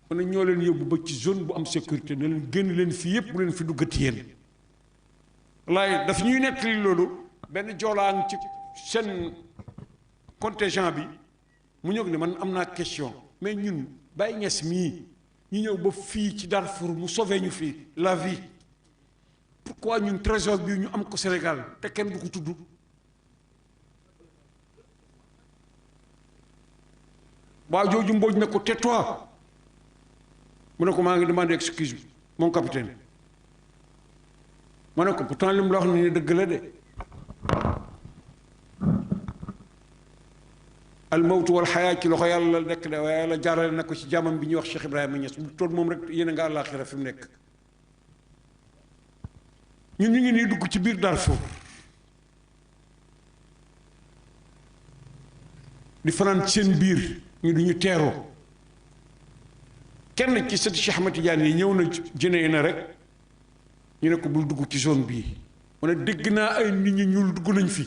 mu ne ñoo leen yóbbu ba ci zone bu am sécurité ne leen génn leen fii yëpp bu leen fi duggati yéen wallaay daf ñuy nettali loolu benn joolaan ci seen contingent bi mu ñëw ne man am naa question mais ñun Baye Niass mii ñu ñëw ba fii ci Darfour mu sauvé ñu fii la vie pourquoi ñun trésor bi ñu am ko Sénégal te kenn du ko tudd waa jooju Mbodj ne ko tais-toi mu ne ko maa ngi demandé excuse mon capitaine ma ne ko pourtant li mu la wax ne dëgg la de al mawtu wal xayaa ci loxo yàlla nekk de waaye yàlla jaarale na ko ci jàmmam bi ñuy wax Cheikh Ibrahima Niass bu toon moom rek yéen a nga àllaaxira fi mu nekk ñun ñu ngi nii dugg ci biir Darfour di fanaan seen biir ñu du ñu teeroo kenn ci sëti Cheikh Ahmed Tidiane yi ñëw na jënee na rek ñu ne ko bul dugg ci zone bii mu ne dégg naa ay nit ñi ñuul dugg nañ fi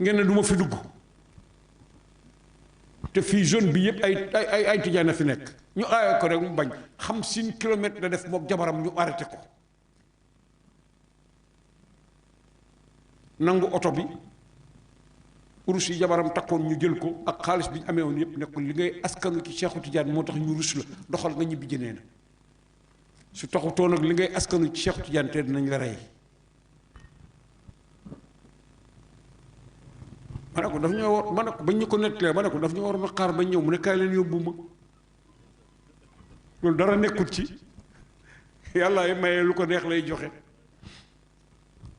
ngeen ne du ma fi dugg te fii zone bi yëpp ay Tidiane fi nekk ñu aaye ko rek mu bañ xam 6 kilomètres la def mook jabaram ñu arrêté ko nangu oto bi urus yi jabaram takkoon ñu jël ko ak xaalis bi ñu amee woon yëpp ne ko li ngay askanu ci Cheikhu Tidiane moo tax ñu rus la doxal nga ñibbi jënee na su taxutoo nag li ngay askanu ci Cheikhu Tidiane te dinañ la rey ma ne ko daf ñoo war ma ne ko bañ ñu ko nettalee ma ne ko daf ñu waroon a xaar ba ñëw mu ne kaay leen yóbbu ma loolu dara nekkut ci yàlla ay maye lu ko neex lay joxe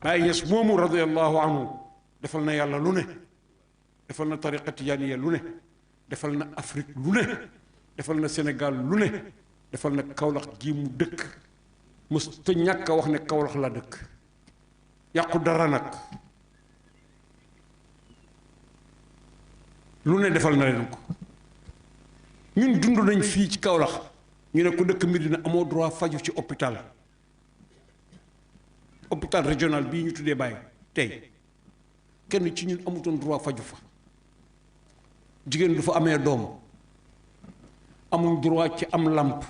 Baay Ñas moomu radiyallahu anhu defal na yàlla lu ne defal na tariqa tijaaniya lu ne defal na Afrique lu ne defal na Sénégal lu ne defal na Kaolack gii mu dëkk mos te ñàkk a wax ne Kaolack la dëkk yàqu dara nag lu ne defal na leen ko ñun dund nañ fii ci Kaolack ñu ne ko dëkk Medina amoo droit faju ci hôpital régional bii ñu tuddee Baye tey kenn ci ñun amutoon droit faju fa jigéen du fa amee doom amuñ droit ci am làmp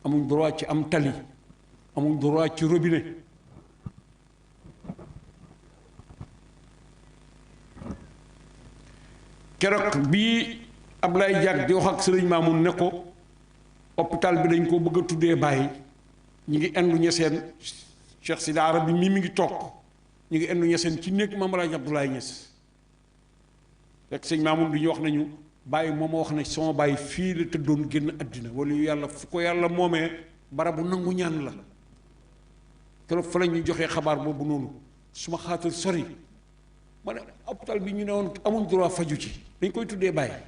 amuñ droit ci am tali amuñ droit ci robinet keroog bii Ablaye Diack di wax ak Sëriñ Maamun ne ko hôpital bi dañ ko bëgg a tuddee Baye ñi ngi endu ñeseen Cheikh Sidi Arabi mii mi ngi toog ñu ngi endu ñeseen ci néeg Maam Alaaji Abdoulaye Niass rek sëñ Maamun bi ñu wax nañu Baye moom wax ne sama Baye fii la tëddoon génn àddina wala yu yàlla fu ko yàlla moomee barabu nangu ñaan la keroog fa la ñuy joxee xabaar boobu noonu su ma xaatal sori ma ne hôpital bi ñu ne woon amuñ droit faju ci dañ koy tuddee Baye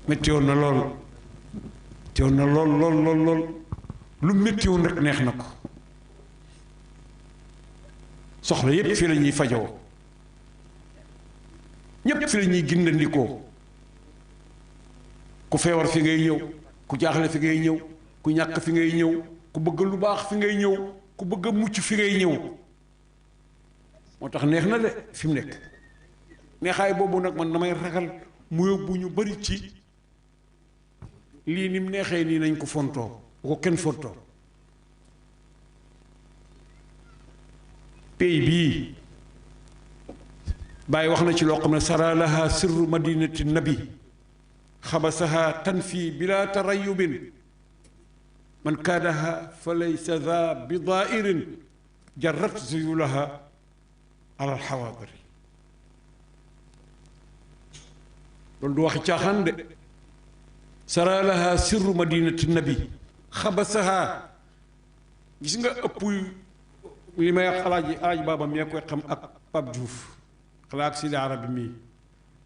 métti woon na lool métti woon na lool lu métti woon rek neex na ko soxla yépp fii la ñuy fajoo ñépp fi la ñuy gindandikoo ku feebar fi ngay ñëw ku jaaxle fi ngay ñëw ku ñàkk fi ngay ñëw ku bëgg lu baax fi ngay ñëw ku bëgg a mucc fi ngay ñëw moo tax neex na de fi mu nekk neexaay boobu nag man damay ragal mu yóbbu ñu bari ci lii ni mu neexee nii nañ ko fontoo bu ko kenn fontoo pays bii Baay wax na ci loo xam ne sara laha sirru madinati nabi xabasaha tanfi bila tarayubin man kaadaha fa laysa za bi dairin jarrat zuyulaha ala alxawaadiri loolu du waxi caaxaan de sara laha sirru madinati nabi xabasaha gis nga ëpp li may wax alaaji baaba mi koy xam ak Pape Diouf xalaa ak Sidi Arabi mii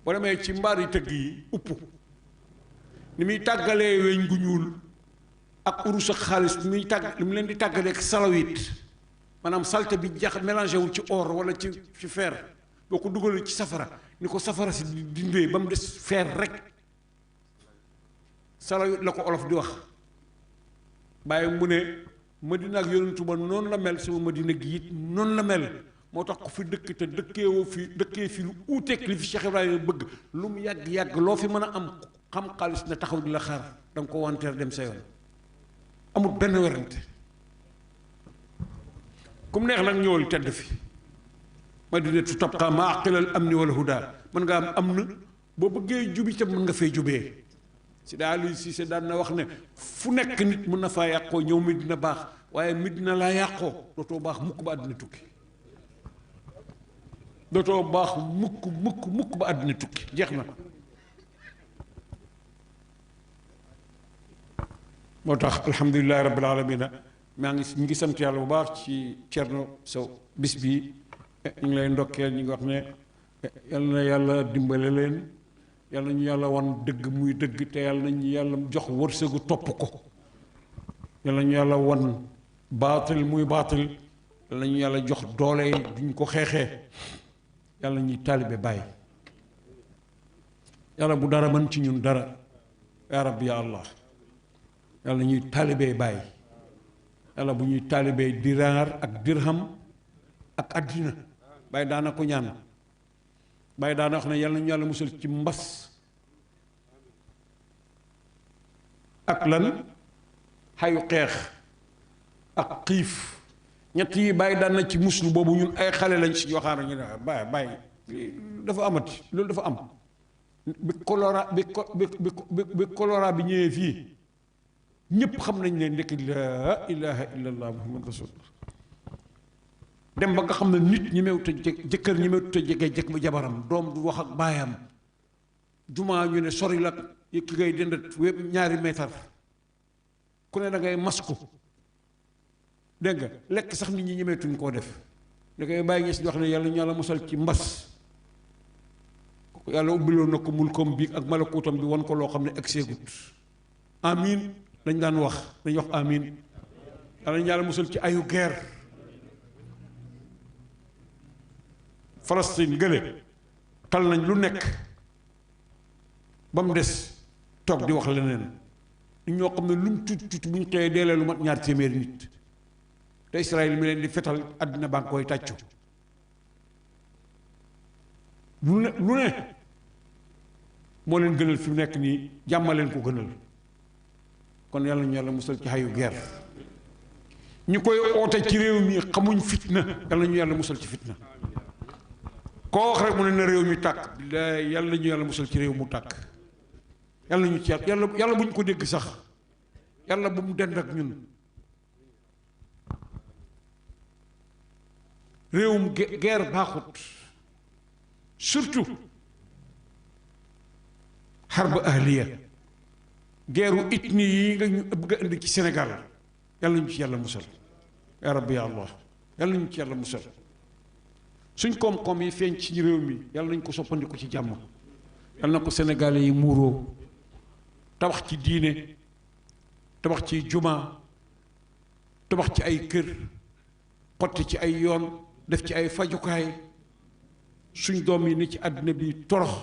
boo demee ci mbaar yi tëgg yi upp ni muy tàggalee weñ gu ñuul ak urus ak xaalis li muy tàgg li mu leen di tàggalee ak salawit maanaam salte bi jax mélangé wul ci or wala ci fer boo ko dugalee ci safara ni ko safara si dindee ba mu des fer rek salawit la ko olof di wax bàyyi mu ne Madina ak yonentu ba noonu la mel sama Madina gi it noonu la mel moo tax ku fi dëkk te dëkkee fi lu uuteeg li fi Cheikh Ibrahima bëgg lu mu yàgg loo fi mën a am xam xaalis na taxaw di la xaar da nga ko wanteer dem sa yoon amul benn werante kum neex nag ñëwal tedd fi Madinatu tabqa maa aqilal amni wal huda mën nga am na boo bëggee jubi ca mën nga fay jubee si daal si se daan na wax ne fu nekk nit mën na faa yàqoo ñëw Medina baax waaye Medina laa yàqoo dootoo baax mukk ba àddina tukki dootoo baax mukk ba àddina tukki jeex na moo tax alhamdulilahi rabbil alamina ñu ngi sant yàlla bu baax ci Thierno Sow bis bi ñu ngi lay ndokkeel ñu ngi wax ne yal na yàlla dimbale leen yàlla ñu yàlla wan dëgg muy dëgg te yàlla nañu yàlla jox wërsëgu topp ko yàlla ñu yàlla wan baatil muy baatil yàlla ñu yàlla jox doole duñ ko xeexee yàlla ñuy taalibe bàyyi yàlla bu dara mën ci ñun dara yaa rabbi ya allah yàlla ñuy taalibee bàyyi yàlla bu ñuy taalibee dinaar ak dirham ak àddina bàyyi daana ko ñaan bàyyi daana wax ne yàlla ñu yàlla musal ci mbas ak lan xayu xeex ak xiif ñett yi bàyyi daan na ci muslu boobu ñun ay xale lañ si waxaana ñu ne bàyyi dafa amati loolu dafa am bi choléra bi ñëwee fii ñépp xam nañ ne ndekk laa ilaha illallah muhammad rasulullah dem ba nga xam ne nit ñi meew te jëkkër ñi meew te jege jëkk ba jabaram doom du wax ak baayam jumaa ñu ne sori la ki ngay dendat ñaari meetar ku ne da ngay masku dégg nga lekk sax nit ñi ñemeetuñ koo def da ngay bàyyi ñes di wax ne yàlla ñu yàlla mosal ci mbas yàlla ubbiloon na ko mulkoom bi ak malakuutam bi wan ko loo xam ne egg seegut amin dañ daan wax dañ wax amin yàlla ñu yàlla mosal ci ayu guerre Palestine gële tal nañ lu nekk ba mu des toog di wax leneen nit ñoo xam ne lu mu tuuti tuuti bu ñu xëyee deelee lu mat 2 téeméeri nit te Israël mi leen di fetal àddina baa ngi koy tàccu lu ne moo leen gënal fi mu nekk nii jàmmaleen ko gënal kon yàlla ñu yàlla musal ci xayu guerre ñu koy oote ci réew mi xamuñ fitna yàlla ñu yàlla musal ci fitna koo wax rek mu ne na réew mi tàkk billaay yàlla ñu yàlla musal ci réew mu tàkk yàlla ñu ci yàlla bu ñu ko dégg sax yàlla bu mu dend ak ñun réewum guerre baaxut surtout xarba ahliya guerru ethnie yi nga ñu bëgg a indi ci Sénégal yàlla ñu ci yàlla musal ya rabbi ya allah yàlla ñu ci yàlla musal suñ koom-koom yi feeñ ci réew mi yàlla nañ ko soppandiku ci jàmm yàlla na ko sénégalais yi muuroo tabax ci diine tabax ci juma tabax ci ay kër xotti ci ay yoon def ci ay fajukaay suñ doom yi ni ci àddina bi torox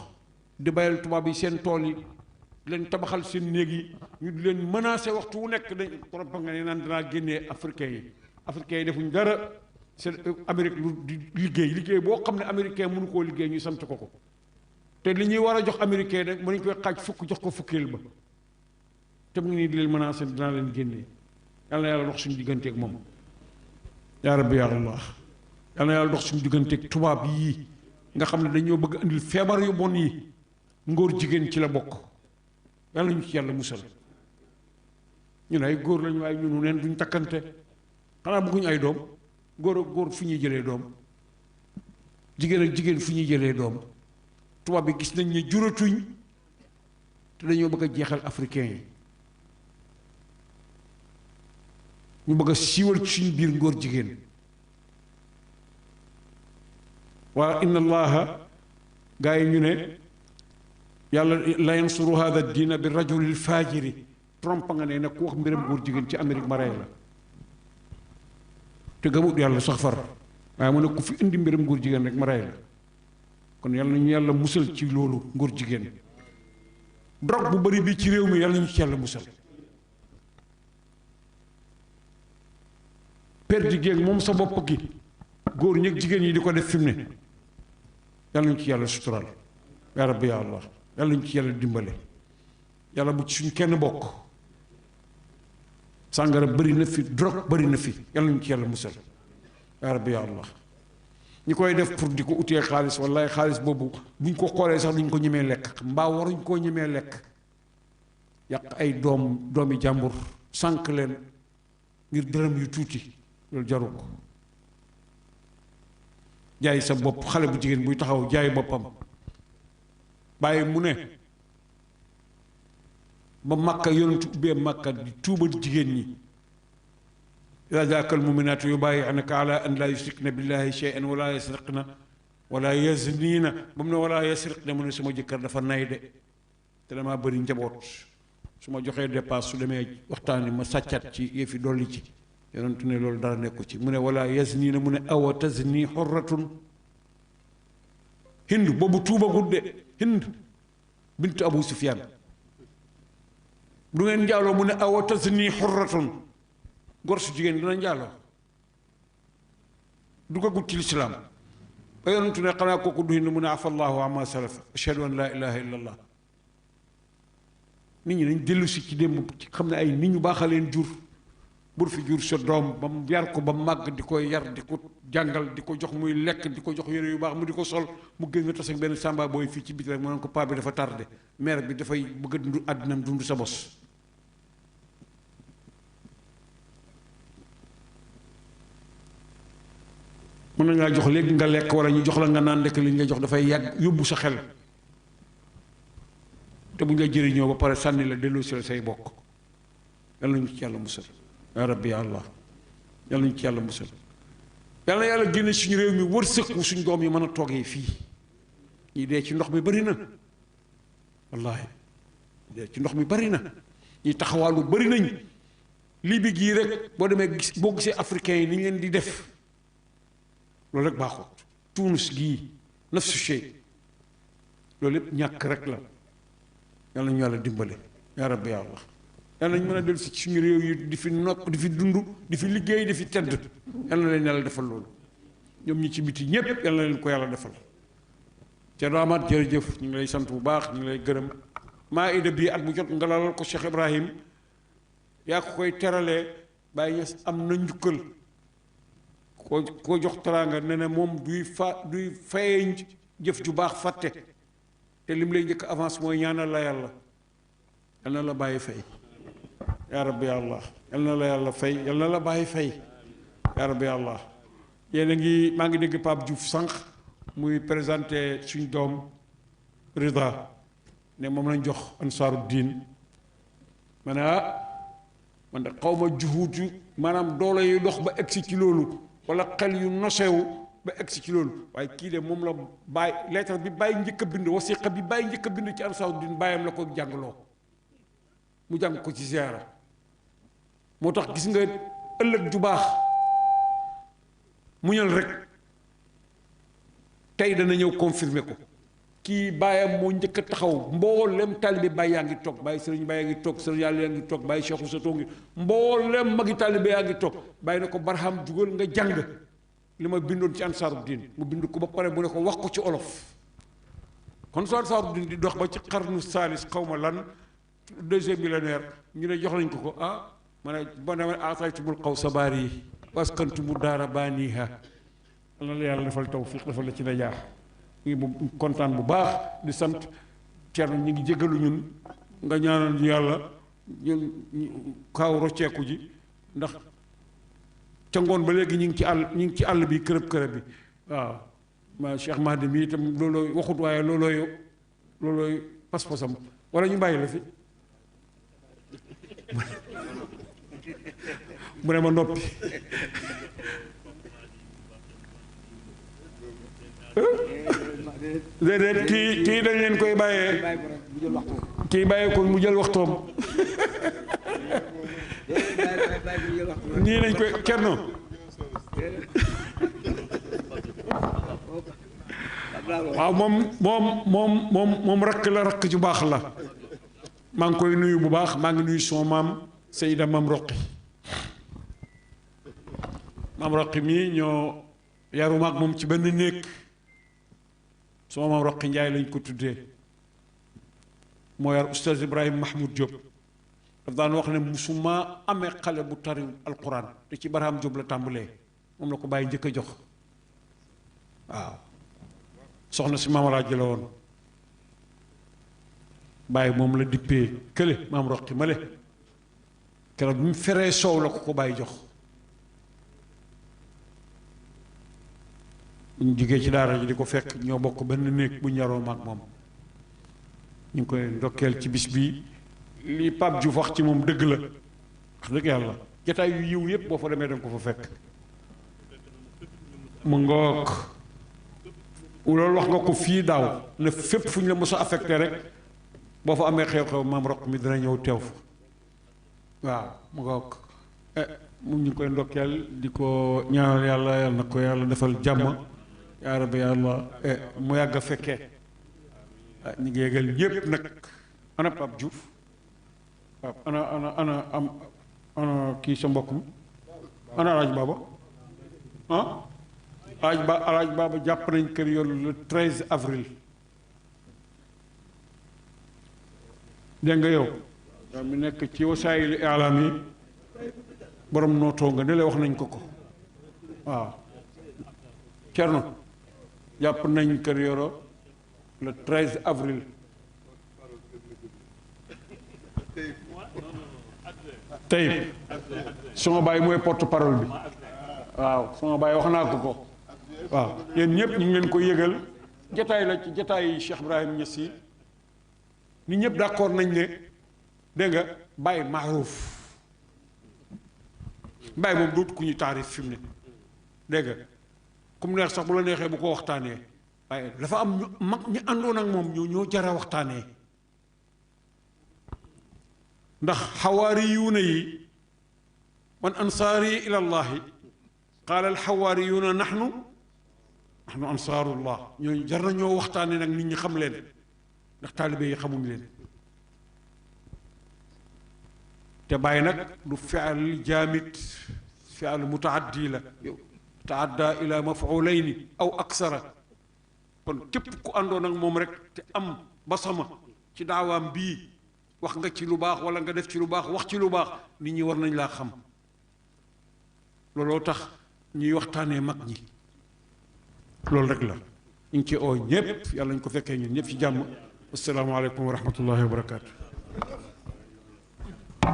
di bayal tubaab yi seen tool yi di leen tabaxal seen néeg yi ñu di leen menacé waxtu wu nekk dañ trop nga ne naan danaa génnee africain yi defuñ dara seen Amérique lu di liggéey boo xam ne américain mënu koo liggéey ñu sant ko te li ñuy war a jox américain rek mënuñ koy xaaj fukk jox ko fukkeel ba te mu ngi nii di leen menacé dinaa leen génnee yàlla na yàlla dox suñu digganteeg moom yaa rabbi ya allah yàlla na yàlla dox suñu digganteeg tubaab yii nga xam ne dañoo bëgg andil feebar yu bon yi ngóor jigéen ci la bokk yàlla ñu ci yàlla musal ñun ay góor lañu waaye ñunu neen duñ takkante xanaa bëgguñu ay doom góor ak góor fu ñuy jëlee doom jigéen ak jigéen fu ñuy jëlee doom tubaab bi gis nañ ne juratuñ te dañoo bëgg a jeexal africain yi ñu bëgg a siiwal ci suñu biir ngóor jigéen waa inna allaha gaa yi ñu ne yàlla la yansuru hada diina bi rajulil fajiri Trump nga ne nag ku wax mbiram góor jigéen ci Amérique ma rey la te gëmut yàlla sax far waaye mu ne ku fi indi mbiram góor jigéen rek ma rey la kon yàlla nañu yàlla musal ci loolu ngóor jigéen drogue bu bari bi ci réew mi yàlla nañu ci yàlla musal per jigéen moom sa bopp gi góor ñëg jigéen ñi di ko def fi mu ne yàlla nañu ci yàlla sutural yaa rabbi ya allah yàlla nañu ci yàlla dimbale yàlla bu ci suñ kenn bokk sàngara bëri na fi drogue bëri na fi yàlla nañu ci yàlla musal yaa rabbi ya allah ñi koy def pour di ko utee xaalis wallaay xaalis boobu buñ ko xoolee sax duñ ko ñemee lekk mbaa waruñ koo ñemee lekk yàq ay doomi jàmbur sànq leen ngir dërëm yu tuuti loolu jaru ko jaay sa bopp xale bu jigéen buy taxaw jaay boppam bàyyi mu ne ba Makka yonentu ubbee Makka di tuubal jigéen ñi idaa jaaka al-mu'minaatu yubaayi'naka alaa an laa yushrikna billaahi shay'an wala yasriqna wala yazniina ba mu ne wala yasriqna mu ne suma jëkkër dafa nay de te damaa bëri njaboot su ma joxee dépasse su demee waxtaan ma sàccat ci yëfi dolli ci yonentu ne loolu dara nekku ci mu ne wala yazniina mu ne awa tazni xurratun Hind boobu tuuba gudde Hind bint Abu Sufyaan du ngeen njaaloo mu ne awa tazni xurratun gor su jigéen dina njaaloo duggagut ci lislaam ba yonentu ne xanaa kooku du Hind mu ne afa allahu amma salaf ashhadu an laa ilaha illa allah nit ñi dañ dellu si ci démb ci xam ne ay nit ñu baaxaleen jur bur fi jur sa doom ba mu yar ko ba màgg di ko yar di ko jàngal di ko jox muy lekk di ko jox yére yu baax mu di ko sol mu génn nga tas ak benn sàmba booy fii ci biti rek mu ne ko paa bi dafa tardé mère bi dafay bëgg a dund àddinam dund sa bos mën nañ laa jox léegi nga lekk wala ñu jox la nga naan ndekk li ñu la jox dafay yàgg yóbbu sa xel te bu ñu la jëriñoo ba pare sànni la delloo si la say bokk. yàlla nañu ci yàlla musal yaa rabbi ya allah yàlla nañu ci yàlla musal yàlla na yàlla génne suñu réew mi wërsëg wu suñu doom yi mën a toogee fii ñi dee ci ndox mi bari na wallaahi dee ci ndox mi bari na ñi taxawaalu bari nañ lii bi gii rek boo demee gis boo gisee africains yi ni ñu leen di def loolu rek baaxut Tunis gii nafsu shay loolu lépp ñàkk rek la yàlla nañu yàlla dimbale yaa rabbi ya allah yàlla nañ mën a dellu si suñu réew yi di fi nokk di fi dund di fi liggéey di fi tedd yàlla na leen yàlla defal loolu ñoom ñi ci biti ñépp yàlla na leen ko yàlla defal Thierno Amath jërëjëf ñu ngi lay sant bu baax ñu ngi lay gërëm maa ida bii at mu jot nga lalal ko Cheikh Ibrahim yaa ko koy teralee Baye Niass am na njukkal koo jox teraanga ne ne moom duy fayee jëf ju baax fàtte te lim lay njëkk avance mooy ñaanal la yàlla yal na la bàyyi fay yaa rabbi allah yal na la yàlla fay yal na la bàyyi fay yaa rabbi allah yéen a ngi maa ngi dégg Pape Diouf sànq muy présenté suñ doom Rida ne moom lañ jox ansaaru diin ma ne man de xaw ma juhuutu maanaam doole yu dox ba egsi ci loolu wala xel yu nosewu ba egsi ci loolu waaye kii de moom la bàyyi lettre bi bàyyi njëkk a bind wasiqa bi bàyyi njëkk a bind ci ansaaru diin bàyyam la ko jàngloo mu jàng ko ci ziyaara moo tax gis nga ëllëg ju baax muñal rek tey dana ñëw confirmer ko kii bàyyam moo njëkk a taxaw mboolem taalibe Baye yaa ngi toog Baye Sëriñ Baye yaa ngi toog Sëriñ Yàlla yaa ngi toog Baye Cheikh Oussa toog ngi mboolem magi taalibe yaa ngi toog bàyyi na ko Barham jugal nga jàng li ma bindoon ci ansaaru diin mu bind ko ba pare mu ne ko wax ko ci olof kon soo ansaaru diin di dox ba ci xarnu saalis xaw ma lan deuxième millénaire ñu ne jox nañ ko ma ne ba ne aataytumul qawsa baari yi waskantumu daara baaniha la yàlla defal tawfiq defal la ci na jaar ñu ngi kontaan bu baax di sant Thierno ñu ngi jégalu ñun nga ñaanal ñu yàlla ñun kaaw rocceeku ji ndax ca ngoon ba léegi ñu ngi ci àll bi kërëb bi waaw ma Cheikh Mahdi mi itam loolooy waxut waaye loolooy pas-pasam wala ñu bàyyi la fi mu ne ma noppi déedéet kii dañ leen koy bàyyee kii bàyyee ko mu jël waxtoom nii lañ koy Thierno waaw moom rakk la rakk ju baax la maa ngi koy nuyu bu baax maa ngi nuyu son maam Seyda Mam Roqi Mam Roqi mii ñoo yaru maag moom ci benn néeg sama Mam Roqi Njaay lañ ko tuddee moo yar oustaz Ibrahima Mahmoud Diop daf daan wax ne musuma amee xale bu tari alquran te ci Barham Diop la tàmbalee moom la ko bàyyi njëkk a jox waaw soxna si Maam Alaaji la woon bàyyi moom la dippee kële Mam Roqi male keroog bi mu feree soow la ko bàyyi jox bu ñu jógee ci daara ji di ko fekk ñoo bokk benn néeg bu ñu yaroo maag moom ñu ngi koy ndokkeel ci bis bi li Pape Diouf wax ci moom dëgg la wax dëgg yàlla jataay yu yiw yépp boo fa demee danga ko fa fekk mu ngoog loolu wax nga ko fii daaw ne fépp fu ñu la mos a affecté rek boo fa amee xew-xew Mam Roqi mi dina ñëw teew fa waaw mu ngoog mu ñu ngi koy ndokkeel di ko ñaanal yàlla yàlla na ko yàlla defal jàmm yaa rabbi yàlla mu yàgg a fekkee ñu ngi yégal ñépp nag ana Pape Diouf Pape ana kii sa mbokk mi ana alaaj baaba alaaj baaba jàpp nañ kër yoon le 13 avril dégg nga yow mi nekk ci wasaayil i'laam yi borom nootoo nga ne la wax nañ ko waaw Thierno jàpp nañ kër yoro le 13 avril tey sama baay mooy porte parole bi waaw sama baay wax naa ko waaw yéen ñëpp ñu ngi leen ko yëgal jataay la ci jataay Cheikh Ibrahim Niass yi nit ñëpp d'accord nañ ne dégg nga bàyyi maaruf bàyyi moom duut ku ñu taarif fi mu ne dégg nga ku mu neex sax bu la neexee bu ko waxtaanee waaye dafa am ñu mag ñu àndoon ak moom ñoo jara waxtaanee ndax xawaariyuuna yi man ansaari ila llahi qaala alxawaariyuuna naxnu ansaarullah ñooñu jar na ñoo waxtaanee nag nit ñi xam leen ndax taalibe yi xamuñ leen te bàyyi nag du fi'al jaamid fi'al mutaaddi la taadda ila mafulayni aw aksara kon képp ku àndoon ak moom rek te am basama ci daawaam bii wax nga ci lu baax wala nga def ci lu baax wax ci lu baax nit ñi war nañ laa xam looloo tax ñuy waxtaanee mag ñi loolu rek la ñu ngi ci oo ñëpp yàlla ñu ko fekkee ñun ñëpp ci jàmm asalaamaaleykum wa rahmatullahi wa barakaatu.